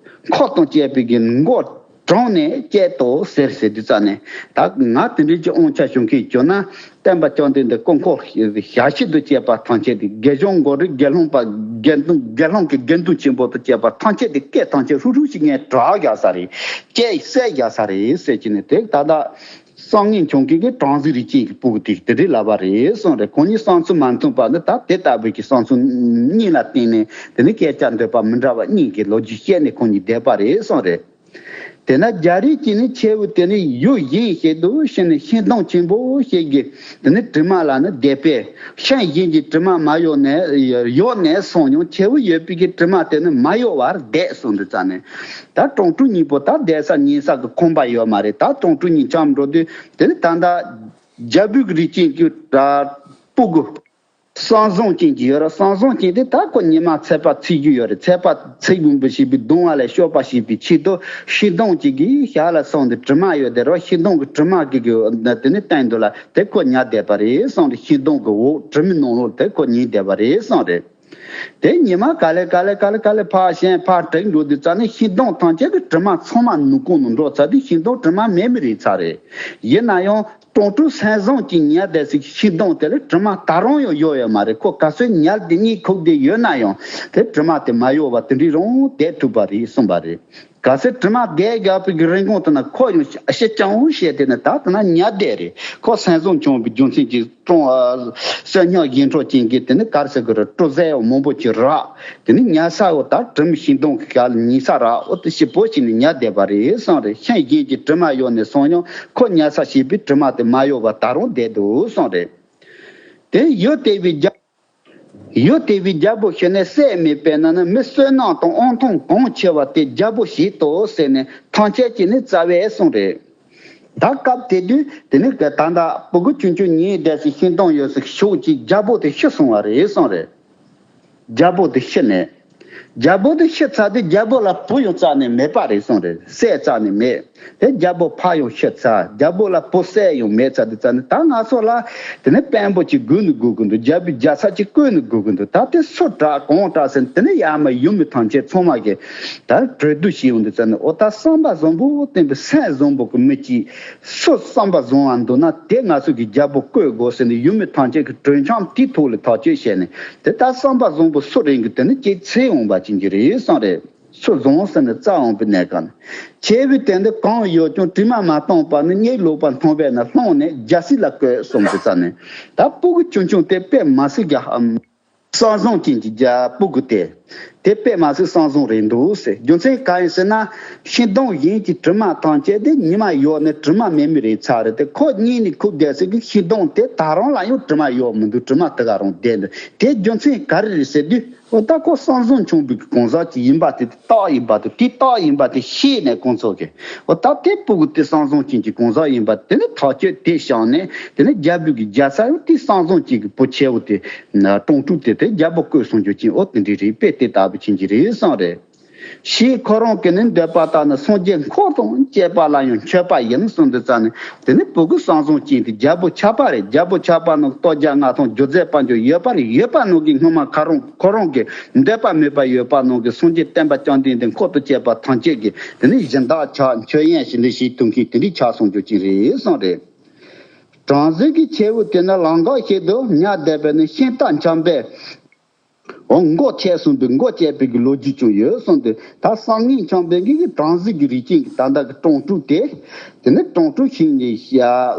འཁོར་དང་བཅས་པའི་གི་མགོ་དྲངས་ནས་བསྐྱལ་ཏོ་ཟེར་ཟེར་དུས་ཙ་ནས། ད་ང་དེ་འདྲའི་ཅིག་དབང་ཆ་བྱུང་མཁན་བྱུང་ན། བསྟན་པ་བཅོམ་ལྡན་འདས་སྐུ་འཁོར་ཞལ་ཕྱེ་དང་བཅས་པ་ཐམས་ཅད་དེ་དགེ་སྦྱོང་མགོ་རིག་དགེ་སློང་པ་དགེ་འདུན་དགེ་སློང་གི་དགེ་འདུན་ཆེན་པོ་དང་བཅས་པ་ཐམས་ཅད་དེ་སྐད་ཐམས་ཅད་ཧྲུག་ཧྲུག་ཅིག་ངས་དྲག་རྒྱག་ས་རེད། བསྐྱལ་བསད་རྒྱག་ས་རེད་ཟེར་གྱི་ནས། དེ་ད་ལྟ། བསམ་ངན་བྱུང་མཁན་གྱི་བྲམ་ཟེ་རིགས་ཅན་གྱི་སྤུ་གུ་དེ་དེ་འདྲའི་ལབ་པ་རེད་གསུངས་རེད། ཁོང་གཉིས་བསམ་ཚུལ་མ་མཐུན་པ་ནི། ད་དེ་ལྟ་བུའི་གི་བསམ་ཚུལ་གཉིས་ལ་བརྟེན་ནས། དེ་ནི་སྐད་ཆ་འདོད་པ་མི་འདྲ་བ་གཉིས་ཀྱི་ལོ་རྒྱུས་བཤད་ནས་ཁོང་གཉིས་བསྡད་པ་རེད་གསུངས་རེད། དེས་ན་རྒྱལ་རིགས་ཀྱི་ནི་ཁྱེའུ་དེ་ནི་ཡུལ་གཞན་ཞིག་ཏུ་ཕྱིན་ནས་ཤིང་སྡོང་ཆེན་པོ་ཞིག་གི་དེ་ནི་དྲི་མ་ལ་ནི་བསྡད་པས། ཤིང་གཞན་གྱི་དྲི་མ་མ་གཡོགས་ནས། གཡོགས་ནས་སོང་ཡང་ཁྱེའུ་ཡོད་པའི་གི་དྲི་མ་དེ་ནི་མ་གཡོགས་པར་བསྡད་གསུངས་དུས་ཙ་ནས། ད་གྲོང་དྲུག་གཉིས་པོ་ད་བསྡད་ས་ཉལ་ས་གི་ཁང་པ་ཡོད་མ་རེད། ད་གྲོང་དྲུག་གཉིས་འཁྱམས་འགྲོ་དུས། དེ་ནི་ད་ལྟ་རྒྱལ་པོའི་གི་རིགས་ཅན་གྱི་སྤུ་གུ་བསམ་བཟང་ཅན་གྱི་ཡོད་རེད། བསམ་བཟང་ཅན་དེ་ད་ཁོ་ཉི་མ་ཚད་པ་ཚིག་རྒྱུ་ཡོད་རེད། ཚད་པ་ཚིག་ཡོང་བ་ཞིག་པའི་གདུང་བ་ལས་སྐྱོབ་པ་ཞིག་པའི་ཆེད་དུ། ཤིང་སྡོང་གཅིག་གི་ཞལ་ལ་སོང་སྟེ་དྲི་མ་གཡོགས་བསྡད་རེད། ཤིང་སྡོང་གི་དྲི་མ་གི་གི་དེ་ནི་སྟེང་དུ་ལ་དེ་ཁོ་ཉལ་བསྡད་པ་རེད་གསུངས་རེད། ཤིང་སྡོང་གི་འོག་དྲི་མའི་ནང་ལོགས་དེ་ཁོ་ཉལ་བསྡད་པ་རེད་གསུངས་རེད། དེ་ཉི་མ་ག་ལེ་ག་ལེ་ག་ལེ་ག་ལེ་ཕར་ཞོན་ཕར་དྲུད་འགྲོ་དུས་ཙ་ནས། ཤིང་སྡོང་ཐམས་ཅད་ཀྱི་དྲི་མ་ཚང་མ་ནུབ་ཁུང་ནང་འགྲོ་ཚར་དུས། ཤིང་སྡོང་དྲི་མ་མེད་མི་རེད་ཚར་རེད། ཡིན་ན་ཡང་གྲོང་དྲུག་བསམ་བཟང་ཅན་ཉལ་བསྡད་སའི་ཤིང་སྡོང་དེ་ལ་དྲི་མ་ད་རུང་ཡང་གཡོགས་ཡོད་མ་རེད། ཁོ་ག་ཚོད་ཉལ་བསྡད་གཉིད་ཁུག་བསྡད་ཡོད་ན་ཡང་། དེ་དྲི་མ་དེ་མ་གཡོགས་པར་དེ་འདྲའི་རང་བསྡད་ཐུབ་པ་རེད་གསུངས་པ་རེད། གལ་སྲིད་དྲི་མ་བསྡད་རྒྱག་པའི་གི་རིན་གོང་དེ་ན་ཁོ་ཡང་ཤི་ཀྱང་ཤི་དེ་ན་ད་དེ་ན་ཉལ་བསྡད་རེད། ཁོ་བསམ་བཟང་བྱུང་བའི་རྒྱུ་མཚན་གྱིས་ཀྲོང་ཨ་བསོད་སྙོམས་གཞན་འཕྲོག་ཅན་གྱི་དེ་ནི་ག་རེ་ཟེར་དགོས་རེད། སྤྲོ་ཟས་ཡང་མང་པོ་ཅིག་རག་དེ་ནི་ཉལ་ས་འོ་ད་དྲི་མ་ཤིང་སྡོང་གི་ག་ལ་ཉལ་ས་རག་འོ་དེ་ཞིག་པོ་ཞིག་ནི་ཉལ་བསྡད་པ་རེད་གསུངས་རེད། ཤིང་གཞན་གྱི་དྲི་མ་གཡོགས་ནས་སོང་ཡང་ཁོ་ཉལ་ས་ཞིག་པའི་དྲི་མ་དེ་མ་གཡོགས་པར་ད་རུང་བསྡད་འདུག་གསུངས་རེད། དེ་ཡུལ་དེ་བའི་རྒྱལ། ཡུལ་དེ་བའི་རྒྱལ་པོ་ཞིག་ནི་སྲས་མེད་པས་ན་ནི། མི་བསོད་ནམས་དང་དབང་ཐང་གང་ཆེ་བ་དེ་རྒྱལ་པོ་བྱེད་དོ་ཟེར་ནས་ཐམས་ཅད་ཀྱིས་ནི་རྩ་བས་གསུངས་རེད། ད་སྐབས་དེ་དུས་དེ་ནི་ད་ལྟ་སྤུ་གུ་ཆུང་ཆུང་ཉལ་བསྡད་སའི་ཤིང་སྡོང་ཡོད་སའི་ཕྱོགས་ཀྱི་རྒྱལ་པོ་དེ་ཤི་སོང་བ་རེད་གསུངས་རེད། རྒྱལ་པོ་དེ་ཤི་ནས། རྒྱལ་པོ་དེ་ཤི་ཚར་དུས་རྒྱལ་པོ་ལ་བུ་ཡང་རྩ་ནས་མེད་པ་རེད་གསུངས་རེད། སྲས་རྩ་ནས་མེད། དེ་རྒྱལ་པོ་ཕ་ཡང་ཤི་ཚར། རྒྱལ་པོ་ལ་བུ་སྲས་ཡང་མེད་ཚར་དུས་ཙ་ནས། ད་ང་ཚོ་ལ་དེ་ནས་དཔོན་པོ་ཅིག་དགོས་ནི་དགོས་ཀྱི་འདུག་རྒྱལ་པོའི་རྒྱལ་ཚབ་ཅིག་བསྐོས་ནི་དགོས་ཀྱི་འདུག་ད་དེ་སུ་དྲག་གང་དྲག་ཟེར་ནས། དེ་ནས་ཡར་མར་ཡུལ་མི་ཐམས་ཅད་ཚང་མ་གིས་ད་གྲོས་བསྡུར་བྱས་ཡོང་དུས་ཙ་ནས། འོ་ད་བསམ་པ་བཟང་པོ་བསྟན་པའི་སེམས་བཟང་པོ་གི་མི་གཅིག་སུ་བསམ་པ་བཟང་བ་འདུག་ན་དེ་ང་ཚོ་གི་རྒྱལ་པོ་བསྐོས་དགོས་ཟེར་ནས། ཡུལ་མི་ཐམས་ཅད་ཀྱིས་གྲོས་འཆམ་དེའི་ཐོག་ལ་ཐག་གཅོད་བྱས་ནས། དེ་ལྟར་བསམ་པ་བཟང་པོ་སུ་རེད་གི་དེ་ནི་ཅིག་འཚོལ་འོང་བ་ཅན་གྱི་རེད་གསུངས་རེད། སུ་བཟང་ཟེར་ནས་བཙལ་འོང་པའི་གནས་སྐབས་ནས། ཁྱེད་བུ་དེ་འདི་གང་ཡོད་ཀྱང་དྲི་མ་མ་བཏང་བར་ནི། གཉིད་ལོག་པ་མཐོང་བས་ན་སློང་ནས་རྒྱལ་སྲིད་ལ་བཀོད་གསུངས་ཏེ་ཙ་ནས། ད་སྤུ་གུ་ཆུང་ཆུང་དེ་དཔེ་མ་སྲིད་ཀྱི་ཧམ། བསམ་བཟང་ཅན་གྱི་རྒྱ་སྤུ་གུ་དེ། དེ་དཔེ་མ་སྲིད་བསམ་བཟང་རེད་འདུག་ཟེར། རྒྱུ་མཚན་གང་ཡིན་ཟེར་ན། ཤིང་སྡོང་གཞན་གྱི་དྲི་མ་ཐམས་ཅད་དེ་ཉི་མ་གཡོགས་ནས་དྲི་མ་མེད་མི་རེད་ཚར་རེད་དེ། ཁོ་གཉིད་ནས་ཁུག་བསྡད་ཟེར་གི་ཤིང་སྡོང་དེ་ད་རུང་ལ་ཡང་དྲི་མ་གཡོགས་མི་འདུག་དྲི་མ་དེ་ག་རང་བསྡད་འདུག་དེ་རྒྱུ་མཚན་ག་རེ་རེད་ཟེར་དུས། འོ་ད་ཁོ་བསམ་བཟང་བྱུང་བའི་གང་ཟག་ཅིག་ཡིན་པ་དེ་རྟགས་ཡིན་པ་དེ། དེ་རྟགས་ཡིན་པ་དེ་ཤེས་ནས་ཁོང་ཚོ་གིས། འོ་ད་དེ་སྤུ་གུ་དེ་བསམ་བཟང་ཅན་གྱི་གང་ཟག་ཡིན་པ་དེ་ནི་ཐག་གཅོད་དེ་བཞག་ནས། དེ་ནི་རྒྱལ་པོ་གི་རྒྱལ་ས་ཡང་དེ་བསམ་བཟང་ཅན་གྱི་བུ་ཆེ་བོ་དེ། གྲོང་དྲུག་དེ་དེ་རྒྱལ་པོ་བསྐོས་སོང་རྒྱུ་ཅན། འོ་དེ་འདྲ་རེད། དཔེ་དེ་ལྟ་བུ་ཅན་གྱི་རེད་གསུངས་རེད། ཞེས་ཁོ་རང་གི་ནི་འདོད་པ་ལྟར་ནི་སངས་རྒྱས་འཁོར་དང་བཅས་པ་ལ་ཡང་མཆོད་པ་ཡིན་གསུངས་དུས་ཙ་ནས། དེ་ནི་སྤུ་གུ་བསམ་བཟང་ཅན་དེ་རྒྱལ་པོ་ཆགས་པ་རེད། རྒྱལ་པོ་ཆགས་པ་ནི་ལྟོ་རྒྱག་ང་ཐང་རྒྱུ་རྫས་དཔལ་འབྱོར་ཡོད་པ་རེད། ཡོད་པ་ནང་གི་སྔོན་མ་ཁ་རང་ཁོ་རང་གི་འདོད་པ་མེད་པ་ཡོད་པ་ནང་གི་སངས་རྒྱས་བསྟན་པ་བཅོམ་ལྡན་འདས་འཁོར་དང་བཅས་པ་ཐམས་ཅད་ཀྱི་དེ་ནི་སྦྱིན་བདག་ཆགས། མཆོད་ཡོན་ཞིག་འདི་ཞིག་ཐུག་མཁན་དེ་འདྲའི་ཆགས་སོང་རྒྱུ་ཅན་རེད་གསུངས་རེད། བྲམ་ཟེ་གི་ཁྱེའུ་དེ་ནི་ལམ་ཁ་ཞིག་ཏུ་ཉལ་བསྡད་པས་ནི་ཤིང་རྟ་འཁྱམས་པས། འོ་མགོ་ཆད་སོང་བའི་མགོ་བཅད་པའི་གི་ལོ་རྒྱུས་ཀྱང་ཡོད་གསུངས་ཏེ། ད་གསང་སྔགས་འཆང་བའི་གི་གྲངས་གཟིགས་ཀྱི་རིགས་ཅན་གྱི་ད་ལྟ་གི་གྲོང་དྲུག་དེ། དེ་ནི་གྲོང་དྲུག་ཤིང་གི་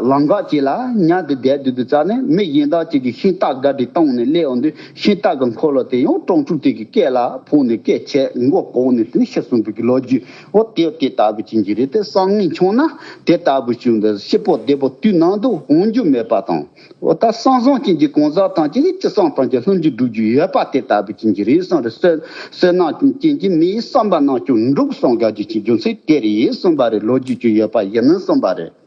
ལམ་འགག་ཅིག་ལ་ཉལ་ཏེ་བསྡད་དུས་དུས་ཙ་ནས་མི་གཞན་དག་ཅིག་གིས་ཤིང་རྟ་སྒ་རེ་བཏང་ནས་སླེབས་འོང་དུས། ཤིང་རྟ་གི་འཁོར་ལོ་དེ་ཡང་གྲོང་དྲུག་དེ་གི་སྐེ་ལ་ཕོག་ནས་སྐེ་ཆད། མགོ་གོག་ནས་དུས་ཤི་སོང་བའི་གི་ལོ་རྒྱུས། འོ་དེ་དེ་ལྟ་བུ་ཅན་གྱི་རེད། དེ་གསང་སྔགས་འཆང་ན་དེ་ལྟ་བུ་བྱུང་འདི་སྐྱིད་པོ་བདེ་པོ་དུས་ནམ་དུ་འོང་རྒྱུ་མེད་པ་དང་། འོ་ད་བསམ་བཟང་ཅན་གྱི་གང་ཟག་ཐམས་ཅད་ཀྱིས་ཅི་བསམ་ཐམས་ཅད་ལྷུན་གྱིས་འགྲུབ་རྒྱུ་ཡོད་པ་དེ་ལྟ་བུ་ཅན་གྱི་རེད་གསུངས་རེད། བསོད་བསོད་ནམས་ཅན་གྱིས་མིའི་བསམ་པ་རྣམས་ཀྱང་འགྲུབ་གསུངས། དགག་རྒྱུ་ཅན་རྒྱུ་མཚན་དེ་རེད་གསུངས་པ་རེད། ལོ་རྒྱུས་ཀྱི་ཡོད་པ་ཡིན་ནི་གསུངས་པ་རེད།